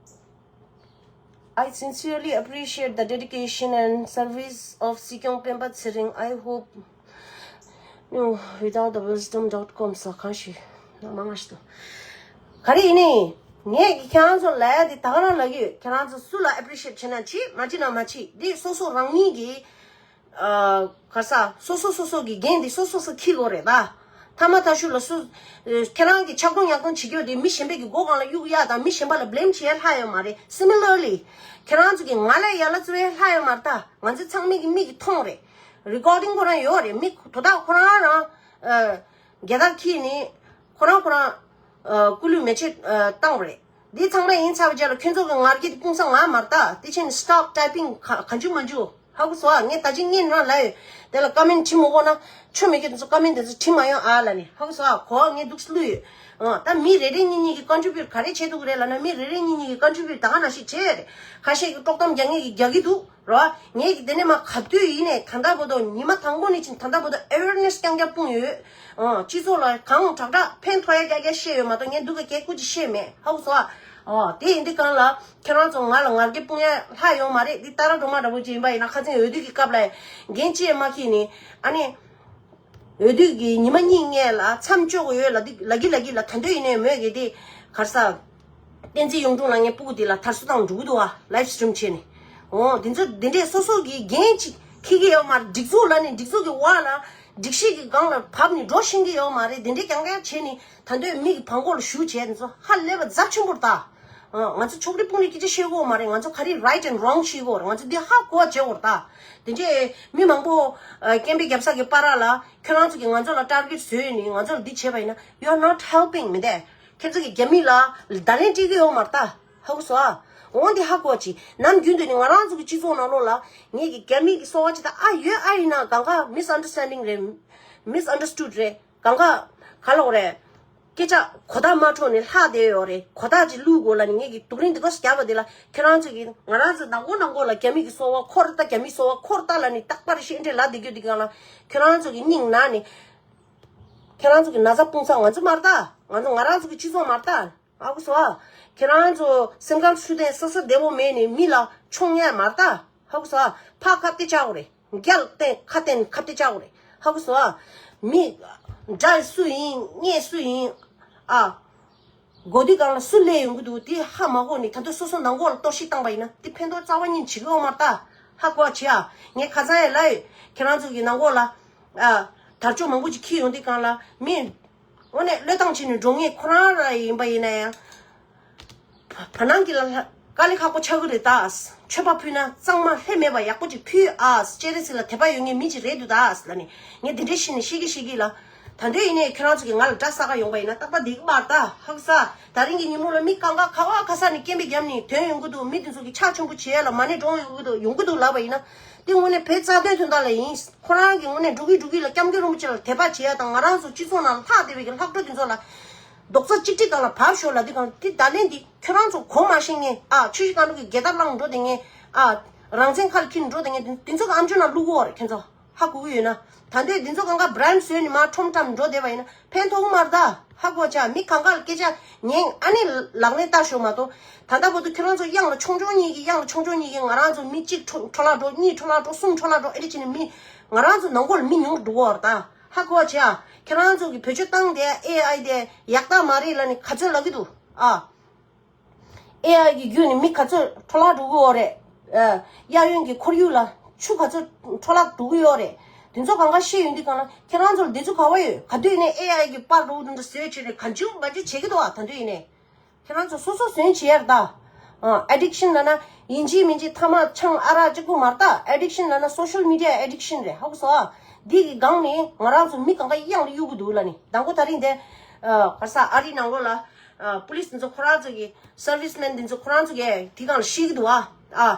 I sincerely appreciate the dedication and service of སྲིད་སྐྱོང་སྤེན་པ་ཚེ་རིང. I hope, you know, without the wisdom dot com ས་གང་ཞིག་ན་མ་ང་ཞིག་ཏུ། ག་རེ་ཡིན་ནི། ངས་ཀྱི་ཁྱེད་རང་ཚོ་ལ་ཡ་དེ་ད་ག་རང་ལབ་ཀྱི་ཡོད། ཁྱེད་རང་ཚོ་སུ་ལ་ཨེ་པི་རི་ཤི་ཨེཊ་བྱེད་ན་བྱེད། མ་བྱེད་ན་མ་བྱེད། འདི་སོ་སོ་རང་ཉིད་ཀྱི་ཨ། ག་ས། སོ་སོ་སོ་སོ་གི་འགན་འདི་སོ་སོ་སོ་འཁྱེར་དགོས་རེད་ད། ཐ་མ་ཐ་ཤུ་ལ་སུ། ཨ། ཁྱེད་རང་གི་ཆག་སྡང་ཡག་སྡང་བྱེད་རྒྱུ་དེ་མི་གཞན་པའི་གི་མགོ་སྒང་ལ་གཡུག་ཡ་དང་མི་གཞན་པ་ལ་བི་ལེམ་བྱེད་ཡ་ལྷག་ཡོད་མ་རེད། Similarly ཁྱེད་རང་ཚོ་གི་ང་ལ་ཡ་ལ་བཙུགས་ཡ་ལྷག་ཡོད་མ་རེད་ད། ང་ཚོ་ཚང་མས་གི་མིག་གིས་མཐོང་རེད། རི་ཀོར་ཌིང་ཁོ་རང་ཡོད་རེད། མི་དོ་བདག་ཁོ་རང་རང་། ཨ། རྒྱལ་དར་འཁྱེར་ནས་ཁོ་རང་ཁོ་རང་། ཨ། སྐུ་ལུས་མེ་མཆོད་ཨ། བཏང་བ་རེད། འདི་ཚང་མ་ཡིན་ཚར་བའི་རྗེས་ལ་ཁྱོད་ཚོ་གི་ངར་སྐད་དེ་སྤུངས་ས་ང་མ་རེད་ད། དེ་ཕྱིན་stop typing ག་གང་བྱུང་མ་བྱུང་། ཧ་གོ་སོང་ཨ། ངས་ད་ཅི་སྔོན་རང་ལབ་ཡོད། དེ་ལ་ཀ་མེན་བྲིས་མ་དགོས་ན་ཆོ་མེད་ཀྱི་དེ་ཚོ་ཀ་མེན་དེ་ཚོ་བྲིས་མ་ཡོང་ཨ་ལབ་ནས། ཧ་གོ་སོང་ཨ། གོ་བ་ངས་འདུག་སེ་བླུགས་ཡོད། ཨ། ད་མི་རེ་རེ་གཉིས་གཉིས་ཀྱིས་ཀོན་ཊི་བྷིའུཊ་ག་རེ་བྱེད་ཐུབ་ཀྱི་རེད་ལབ་ན། མི་རེ་རེ་གཉིས་གཉིས་ཀྱིས་ཀོན་ཊི་བྷིའུཊ་ད་ག་ནང་བཞིན་བྱེད་ཡོད་རེད། ཁ་ཤས་ཀྱིས་དཀྲོག་གཏམ་རྒྱག་མཁན་གྱིས་རྒྱག་གི་འདུག་རོ། ངས་ཀྱི་དེ་ནས་མ་ག་དུས་ཡིན་ནས་ད་ལྟ་བར་དུ་ཉི་མ་དང་པོ་ནས་ཕྱིན་ད་ལྟ་བར་དུ་ཨེ་ཝེར་ནེ་སི་རྐྱང་རྐྱང་སྤུངས་ཡོད། ཨང་། སྤྱི་ཚོགས་ལ་གང་དྲག་དྲག་ཕན་ཐོགས་ཡ་རྒྱ་རྒྱ་བཤད་ཡོད་མ་གཏོགས་ངས་སྡུག་ག་སྐད་ཀུ་ཅི་བཤད་མེད། ཧ་གོ་སོང་ཨ། ཨོ་དེ་ཡིན་དུས་གང་ལ་ཁྱེད་རང་ཚོ་ང་ལ་ངར་སྐད་སྤུངས་ཡ་ལྷག་ཡོད་མ་རེད། འདི་ཏཱ་ར་སྒྲོལ་མ་འདྲ་པོ་ཅིག་ཡིན་པ་ཡིན་ན་ཁ་སང་འོས་བསྡུ་གི་སྐབས་ལ་འགན་ཅི་ཡང་མ་འཁྱེར་ནས་ཨ་ནི། འོས་བསྡུ་གི་ཉི་མ་གཉིས་སྔོན་ལ་མཚམས་འཇོག་གི་ཡོད་ལབ་དུས་ལབ་ཀྱི་ལབ་ཀྱི་ལ་ད་འདོད་ཡིན་ནའི་མོས་གི་དེ་གར་ས། བསྟན་འཛིན་གཡུང་དྲུང་ལ་ངའི་སྤུ་གུ་དེ་ལ་དར་སྲོལ་བཏང་འགྲོ་གི་འདུག་བ། ལའིབ་སི་ཊི་རིམ་བྱས་ནས། འོ་དེ་ཚོ་དེ་འདྲས་སོ་སོ་གི་འགན་ཅིག་འཁྱེར་གི་ཡོད་མ་རེད། སྒྲིག་འཛུགས་ལ་ནི་སྒྲིག་འཛུགས་ཀྱི་བར་ལ་སྒྲིག་གཞི་གི་སྒང་ལ་བབས་ནས་འགྲོ་ཤེས་ཀྱི་ཡོད་མ་རེད། དེ་འདྲས་རྐྱང་རྐྱང་བྱས་ནས་ད་འདོད་མི་གི་བང་མགོ་ལ་ཞུགས་བྱས་དེ་ཚོ་ཧ་ལས་པ་རྫབ་ཆེན་པོ་རེད་ད། ང་ཚོ་ཕྱོགས་རིས་སྤུངས་རིས་སྐད་ཆ་བཤད་དགོས་མ་རེད། ང་ཚོ་ག་རེ་right and wrong ཤེས་དགོས་རེད། ང་ཚོ་འདི་ཧ་གོ་བ་བྱེད་དགོས་རེད་ད། དེ་འདྲས་མི་མང་པོ་ཨ། སྐད་འབོད་རྒྱབ་ས་གི་བར་ལ་ཁྱོད་རང་ཚོ་གིས་ང་ཚོ་ལ་ཊར་གེཊ་བཟོས་ནས་ང་ཚོ་ལ་འདི་བྱས་པ་ཡིན་ན། You are not helping མི་འདས། ཁྱེད་ཚོ་གིས་རྒྱ་མི་ལ་བརྡ་ལན་སྤྲད་ཀྱི་ཡོད་མ་རེད་ད། ཧ་གོ་སོང་ཨ། འོ་འདི་ཧ་གོ་བ་ཅིག་ནམ་རྒྱུན་དུ་ནི་ང་རང་ཚོ་གི་སྤྱི་ཚོགས་ནང་ལོགས་ལ་ངེད་ཀྱི་རྒྱ་མི་གི་སོ་བ་ཅིག་ད་ཨ་ཡོད་ཨ་ཡིན་ན་གང་ག་མི་སི་ཨན་ཌར་སི་ཊེན་ཌིང་རེད། མི་སི་ཨན་ཌར་སི་ཊུཌ་རེད། གང་ག་ག་ལོག་རེད། སྐད་ཆ་གོ་བརྡ་མ་འཕྲོད་ནས་ལྷག་བསྡད་ཡོད་རེད། གོ་བརྡ་ཅིག་བླུག་དགོས་ལབ་ནས་ངས་ཀྱི་དུག་རིན་འདི་ག་རྒྱབ་པ་དེ་ལ་ཁྱེད་རང་ཚོ་གིས་ང་རང་ཚོ་ནང་ཁོ་ནང་ཁོ་ལ་རྒྱ་མི་གི་སོ་བ་འཁོར་ད། རྒྱ་མི་སོ་བ་འཁོར་ད་ལབ་ནས་རྟག་པར་ཤེས་འདྲེ་ལབ་བསྡད་རྒྱུ་འདི་གང་ལ་ཁྱེད་རང་ཚོ་གི་སྙིང་ན་ནས་ཁྱེད་རང་ཚོ་གི་ན་ཚ་སྤུངས་ཚ་ང་ཚོ་མ་རེད་ད། ང་ཚོ་ང་རང་ཚོ་གི་སྤྱི་ཚོགས་མ་རེད་ད། ཧ་གོ་སོང་ཨ། ཁྱེད་རང་ཚོ་སེམས་ཁམས་ཤུགས་ལྡན་ས་ས་བདེ་བོ་མེད་ནས་མི་ལ་མཆོང་ཉན་མ་རེད་ད། ཧ་གོ་སོང་ཨ། ཕ་ཁ་གཏད་བཅག་དགོས་རེད། རྒྱལ་བསྟེན་ཁ་བསྟེན་ཁ་གཏད་བཅག་དགོས་རེད། ཧ་གོ་སོང་ཨ། མི་དགྲ་སུ་ཡིན་གཉེན་སུ་ཡིན་ཨ། མགོ་དུས་སྒང་ལ་སུ་སླེབས་ཡོང་གི་འདུག་དེ་ཧ་མ་གོ་ནས་ད་དུང་སོ་སོ་ནང་ཁོག་ལ་གཏོར་བཤིག་བཏང་པ་ཡིན་ན་དེ་ཕན་ཐོགས་རྩ་བ་ཉིད་བྱེད་ཀྱི་ཡོད་མ་རེད་ད། ཧ་གོ་བ་བྱེད་ཨ། ངས་ཁ་སང་ཡང་ལབ་ཡོད། ཁྱེད་རང་ཚོ་གི་ནང་ཁོག་ལ་ཨ་དར་ལྕོག་མང་པོ་ཅིག་འཁྱེར་ཡོང་དུས་སྒང་ལ་མི་དངོས་གནས་བློས་བཏང་བྱས་ནས་འགྲོ་ངེས་ཁོ་རང་ར་ཡིན་པ་ཡིན་ན་ཡང་། བ་ནང་གི་ལ་ལ་དཀའ་ལས་ཁག་པོ་ཆགས་ཀྱི་རེད་ད། མཆོད་པ་ཕུལ་ན་གཙང་མ་ལྷད་མེད་པ་ཡག་པོ་ཅིག་ཕུལ་ཨ། སྤྱན་རས་གཟིགས་ལ་དད་པ་ཡོད་མཁན་མི་ཅིག་རེད་འདུག་ད་ལབ་ནས་ངས་འདི་འདྲའི་བཤད་ནས་བཤད་ཀྱི་བཤད་ཀྱི་ལ། ད་དུང་ཡིན་ནའི་ཁྱེད་རང་ཚོ་གིས་ང་ལ་དགྲ་བསགས་ག་ཡོང་པ་ཡིན་ན་རྟག་པར་བསྡད་ཀྱི་མ་རེད་ད། ཧ་གོ་ས། ད་རིང་གི་ཉིན་མོ་ལ་མི་གང་ག་ག་བ་ག་ས་ནས་སྐད་འབོད་བརྒྱབ་ནས་ཐོན་ཡོང་གི་འདུག་མི་དེ་ཚོ་གིས་ཕྱག་མཆོད་པོ་བྱེད་ཡ་ལ་མ་ཎི་སྒྲོན་ཡོང་གི་འདུག་ཡོང་གི་འདུག་ལབ་པ་ཡིན་ན། དེ་དངོས་གནས་བོད་རྩ་དོན་དོན་དག་ལ་ཡིན། ཁོ་རང་གི་དངོས་གནས་འགྲོ་གི་འགྲོ་གི་ལ་སྐྱབས་མགོན་རིན་པོ་ཆེ་ལ་དད་པ་བྱེད་ཡ་དང་ང་རང་ཚོ་སྤྱི་ཚོགས་ནང་ལྷག་བསྡད་པའི་གི་ལྷག་འཕྲོ་དེ་ཚོ་ལ་རྡོག་རྩ་གཅིག་སྒྲིལ་སྒང་ལ་བབས་ཤོག་ལབ་དུས་སྒང་དེ་ད་ལན་འདི་ཁྱོད་རང་ཚོ་གོ་མ་ཤེས་མཁན་ཨ་ཆུ་བཞི་སྒང་དྲུག་གི་རྒྱལ་ཐབས་བླངས་འགྲོ་བསྡད་མཁན་ཨ་རང་བཙན་ཁ་ལ་འཁྱེར་འགྲོ་བསྡད་མཁན་དེ་དེ་ཚོ་གི་ཨམ་ཅོག་ནང་བླུག་གོ་རེད། ཁྱོད་ཚོ་ཧ་གོ་གི་ཡོད་ན། ད་ལྟའི་འདི་ཚོ་གང་ག་བྷི་རན་བཟོས་ནས་མར་ཁྲོམ་ཁྲམ་འགྲོ་བསྡད་པ་ཡིན་ན་ཕན་ཐོགས་མ་རེད་ད། ཧ་གོ་ཆ་མི་གང་ག་ལ་སྐད་ཆ་ཉན་ཨ་ནི་ལག་ལེན་བསྟར་ཤོག་མ་གཏོགས། ད་ལྟ་བར་དུ་ཁྱོད་རང་ཚོ་གཡང་ལ་ཆོང་ཆོང་གཉིས་ཀྱིས་གཡང་ལ་ཆོང་ཆོང་གཉིས་ཀྱིས་ང་རང་ཚོ་མི་གཅིག་འཕྲོ་འཕྲོ་བརླག་འགྲོ། གཉིས་འཕྲོ་བརླག་འགྲོ། གསུམ་འཕྲོ་བརླག་འགྲོ། ཨེ་འདྲ་བྱས་ནས་མི་ང་རང་ཚོ་ནང་ཁོག་ལ་མི་ཉུང་རུ་འགྲོ་གི་ཡོད་རེད་ད། ཧ་གོ་ཆ་ཁྱེད་རང་ཚོ་གིས་བེད་སྤྱོད་བཏང་བསྡད་ཨེ་ཨའི་དེ་ཡག་རྟགས་མ་རེད་ལབ་ནས་ག་ཚོད་ལབ་ཀྱི་འདུག་ཨ། ཨེ་ཨའི་གི་བརྒྱུད་ནས་མི་ག་ཚོད་འཕྲོ་བརླག་འགྲོ་གི་ཡོད་རེད། ཨ། གཡས་གཡོན་གྱི་ཁོར་ཡུག་ལ་ཆུ་ག་ཚོད་འཕྲོ་བརླག་འགྲོ་གི་ཡོད་རེད། དེ་ཚོ་གང་ག་ཤེས་ཡོང་དུས་སྒང་ལ་ཁྱེད་རང་ཚོར་འདི་ཚོ་ག་བ་ཡོད། ག་དུས་ནས་ཨེ་ཨའི་གི་པར་འགྲོ་འདི་འདྲ་བཟོས་བྱས་ནས་ག་འཇུ་མ་འཇུ་བྱེད་ཀྱི་འདུག་ཨ། ད་དུས་ཡིན་ནས་ཁྱེད་རང་ཚོ་སོ་སོ་བཟོས་བྱས་ཡར་ད། ཨ། ཨེ་ཌིག་ཤན་ལབ་ན་ཡིན་གཅིག་མིན་གཅིག་ཐ་མག་ཆང་ཨ་རག་གཅིག་པུ་མ་རེད་ད། ཨེ་ཌིག་ཤན་ལབ་ན་སོ་ཤལ་མི་ཌི་ཡ་ཨེ་ཌིག་ཤན་རེད། ཧ་གོ་སོང་ཨ། འདི་གི་སྒང་ནས་ང་རང་ཚོ་མི་གང་ག་གཡང་ལ་གཡུག་གི་འདུག་ལབ་ནས་དང་པོ་ད་རིང་དེ་ཨ་ག་ས་ཨ་རི་ནང་ལོགས་ལ་ཨ་པུ་ལིས་འདི་ཚོ་ཁོ་རང་ཚོ་གི་སར་ཝི་སི་མེན་འདི་ཚོ་ཁོ་རང་ཚོ་གིས་དེ་སྒང་ལ་ཤེས་ཀྱི་འདུག་ཨ། ཨ་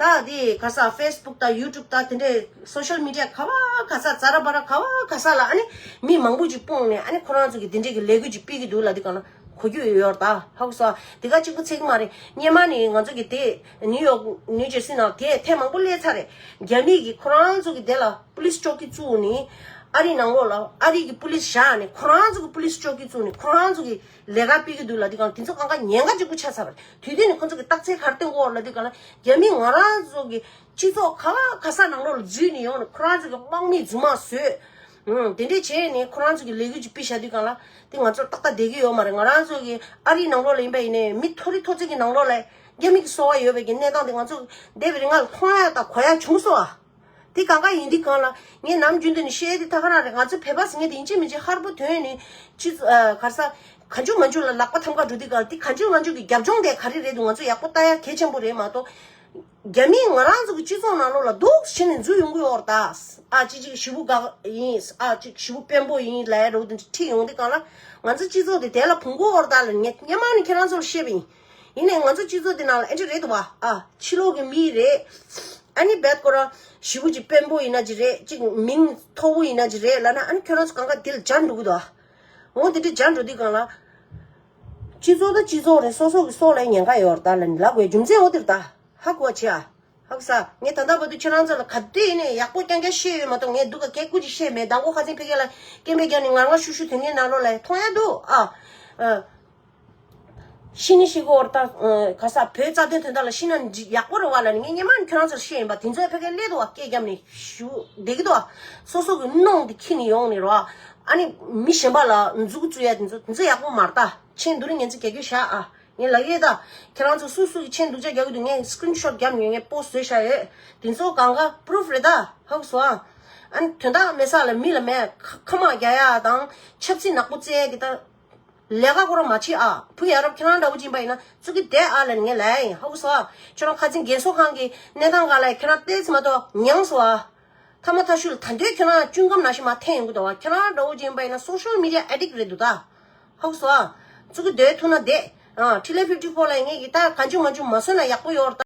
ད་དེ་ག་ས་ཕེ་སི་བུག་དང་ཡུ་ཊུབ་དང་དེ་འདྲའི་སོ་ཤལ་མི་ཌི་ཡ་ག་བ་ག་ས་ཛ་ར་བ་ར་ག་བ་ག་ས་ལ་ཨ་ནི་མི་མང་པོ་ཅིག་སྤུངས་ནས་ཨ་ནི་ཁོ་རང་ཚོ་གི་དེ་འདྲའི་གི་ལས་འགུལ་ཅིག་སྤེལ་གྱི་འདུག་ལབ་དུས་སྒང་ལ་གོ་རྒྱུ་ཡོད་ཡོད་རེད་ད། ཧ་གོ་སོང་ཨ། དེ་ག་གཅིག་པུ་ཚད་ཀྱི་མ་རེད། སྔོན་མ་ནས་ང་ཚོ་གི་དེ་ནིའུ་ཡོག་ནིའུ་ཇར་སི་ནང་དེ་ཐེངས་མང་པོ་སླེབས་ཚར་རེད། རྒྱ་མི་གི་ཁོ་རང་ཚོ་གི་དེ་ལ་པུ་ལིས་ཅོ་ཀི་བཙུགས་ནས་ཨ་རི་ནང་ལོགས་ལ་ཨ་རི་གི་པུ་ལིས་བཞག་ནས་ཁོ་རང་ཚོ་གི་པུ་ལིས་ཅོ་ཀི་བཙུགས་ནས་ཁོ་རང་ཚོ་གི་ལས་ཀ་སྤེལ་གྱི་འདུག་ལབ་དུས་སྒང་དེ་ཚོ་གང་ག་ཉེན་ཁ་གཅིག་པུ་ཆགས་ཚར་བ་རེད། དུས་དེ་ནས་ཁོ་ཚོ་གི་རྟགས་མཚན་ག་རེ་བསྟན་གྱི་ཡོད་ལབ་དུས་སྒང་ལ་རྒྱ་མི་ང་རང་ཚོ་གི་སྤྱི་ཚོགས་ག་བ་ག་ས་ནང་ལོགས་ལ་འཛུལ་ནས་ཡོང་ནས་ཁོ་རང་ཚོ་གི་དམག་མི་རྫུན་མ་བཟོས། ཨང་དེ་འདྲས་བྱས་ནས་ཁོ་རང་ཚོ་གི་ལས་འགུལ་ཅིག་སྤེལ་བཞག་དུས་སྒང་ལ་དེ་ང་ཚོར་ཏག་ཏག་བསྡད་ཀྱི་ཡོད་མ་རེད། ང་རང་ཚོ་གི་ཨ་རིའི་ནང་ལོགས་ལ་ཡིན་པ་ཡིན་ནའི་མི་མཐོ་རིས་མཐོ་ཚད་ཀྱི་ནང་ལོགས་ལ་རྒྱ་མི་གི་སོ་བ་ཡོད་པའི་གི་གནས་སྟངས་དེ་ང་ཚོ་འདས་པའི་རིང་ལ་མཐོང་ཡ་དང་གོ་ཡ་བྱུང་སོང་ཨ། དེ་གང་ག་ཡིན་དུས་སྒང་ལ་ངས་ནམ་རྒྱུན་དུ་ནས་བཤད་དེ་ད་ག་རང་རེད། ང་ཚོ་བོད་པ་ཟེར་མཁན་དེ་ཡིན་གཅིག་མིན་གཅིག་ཧར་པོ་ཐོན་ནས་སྤྱི་ཚོ་ཨ་ག་རེ་ཟ་ག་འཇུ་མ་འཇུ་ལ་ལག་པ་ཐམ་ག་འགྲོ་དུས་སྒང་དེ་ག་འཇུ་མ་འཇུ་གི་རྒྱབ་ལྗོངས་དེ་ག་རེ་རེད་འདུག་ང་ཚོ་ཡག་པོ་ལྟ་ཡ་གལ་ཆེན་པོ་རེད་མ་གཏོགས། རྒྱ་མིས་ང་རང་ཚོ་གི་སྤྱི་ཚོགས་ནང་ལོགས་ལ་འདུག་བྱས་ནས་འཛུལ་ཡོང་གི་ཡོད་རེད་ད། ཨ་ཅིག་ཅིག་ཞེ་པོ་དགའ་ཡིན། ཨ་ཅིག་ཞེ་པོ་དཔོན་པོ་ཡིན་ལབ་ཡ་འདྲ་བོ་དེ་འདྲ་ཁྲིད་ཡོང་དུས་སྒང་ལ་ང་ཚོ་སྤྱི་ཚོགས་དེ་དེ་ལ་བུང་གོ་ཡོད་རེད་ད་ལབ་ངས་སྔོན་མ་ནས་ཁྱེད་རང་ཚོ་ལ་བཤད་པ་ཡིན། ཡིན་ནའི་ང་ཚོ་སྤྱི་ཚོགས་དེ་ནང་ལ་ཨེ་འདྲ་རེད་འདུག་བ། ཨ་ཕྱི་ལོགས་ཀྱི་མི་རེད། ཨ་ནི་རྦད་ཁོ་རང་ཞེ་པོ་ཅིག་དཔོན་པོ་ཡིན་ན་ཅིག་རེད། ཅིག་མིང་མཐོ་པོ་ཡིན་ན་ཅིག་རེད་ལབ་ན་ཨ་ནི་ཁྱོད་རང་ཚོ་གང་ག་དེ་ལ་སྦྱར་འགྲོ་གི་འདུག་ཨ། འོ་དེ་འདྲ་སྦྱར་འགྲོ་དུས་སྒང་ལ། སྤྱི་ཚོགས་ད་སྤྱི་ཚོགས་རེད། སོ་སོ་གི་སྲོག་ལ་ཉེན་ཁ་ཡོད་རེད་ད་ལབ་ནས་ལབ་དགོས་རྒྱུ་མཚན་འོ་དེ་རེད་ད། ཧ་གོ་བ་བྱེད་ཨ། ཧ་གོ་ས། ངས་ད་ལྟ་བར་དུ་ཁྱེད་རང་ཚོ་ལ་ག་དུས་ཡིན་ནའི་ཡག་པོ་རྐྱང་རྐྱང་བཤད་ཡོད་མ་གཏོགས་ངས་སྡུག་ག་སྐད་ཀུ་ཅིག་བཤད་མེད། མདང་དགོང་ཁ་སང་ཕ་གི་ལ་སྐད་མེད་རྒྱག་ནས་ངར་ངར་ཤུག་ཤུག་དོན་གཉེར་ནང་ལོགས་ལ་མཐོང་ཡ་འདུག་ཨ། ཨ། ཤི་ནི་ཤི་གོ་བར་ད་ག་ས་བོད་རྩ་དོན་དོན་དག་ལ་ཤི་ན་ཡག་པོ་རེད་བ་ལབ་ནས་ངས་སྔོན་མ་ནས་ཁྱོད་རང་ཚོར་བཤད་ཡིན་པ། དེ་ཚོས་ཕ་གིར་སླེབས་འདུག་བ། སྐད་བརྒྱབ་ནས་ཞུ་བསྡད་ཀྱི་འདུག་བ། སོ་སོ་གི་གནོང་དེ་ཁྱེར་ནས་ཡོང་ནས་རོ། ཨ་ནི་མི་གཞན་པ་ལ་མཛུ་གུ་བཙུགས་ཡ་དེ་ཚོ་དེ་ཚོ་ཡག་པོ་མ་རེད་ད། མཆན་བསྡུ་རིན་ངན་ཚིག་རྒྱག་རྒྱུ་བཞག་ཨ། ངས་ལབ་ཡོད་ད། ཁྱེད་རང་ཚོ་སུ་སུ་གི་མཆན་སྡུག་ཅག་རྒྱག་གི་འདུག་ངས་སི་ཀི་རིན་ཤོཊ་བརྒྱབ་ནས་ངས་པོ་སི་ཊི་བཟོས་བཞག་ཡོད། དེ་ཚོ་གང་ག་པུ་རུཕ་རེད་ད། ཧ་གོ་སོང་ཨ། ཨ་ནི་དོན་དག་མེད་ས་ལ་མི་ལ་མེད་ཁ་ཁ་དམག་རྒྱག་ཡ་དང་ཆབ་སྲིད་ནག་པོ་རྩེ་ཡ་གི་ད། ལས་ཀ་ཁོ་རང་མ་བྱེད་ཨ། བུ་ཡ་རབས་ཁྱེད་རང་འདྲ་བོ་ཅིག་ཡིན་པ་ཡིན་ན་བཙུགས་ཀྱི་བསྡད་ཨ་ལབ་ནས་ངས་ལབ་ཡ་ཡིན། ཧ་གོ་སོང་ཨ། ཁྱེད་རང་ཁ་སང་རྒན་གསོ་ཁང་གི་གནས་སྟངས་སྒང་ལ་ཁྱེད་རང་བལྟས་ཙམ་མ་གཏོགས་མྱངས་སོང་ཨ། ཐ་མ་ཐ་ཤུལ་ད་འདོད་ཁྱོད་རང་ཅུང་ཀམ་ནང་བཞིན་མ་འཐེན་ཡོང་གི་འདུག་བ། ཁྱོད་རང་འདྲ་བོ་ཅིག་ཡིན་པ་ཡིན་ན་སོ་ཤལ་མི་ཌི་ཡ་ཨེ་ཌིག་རེད་འདུག་ད། ཧ་གོ་སོང་ཨ། བཙུགས་ཀྱི་སྡོད་ཐུབ་ན་བསྡད། ཨ་ཊི་ལེ་ཕིབ་ཊི་ཕོར་ལ་ངས་ཀྱི་ད་གང་བྱུང་མང་བྱུང་མ་བཟོས་ན་ཡག་པོ་ཡོད་རེད་ད།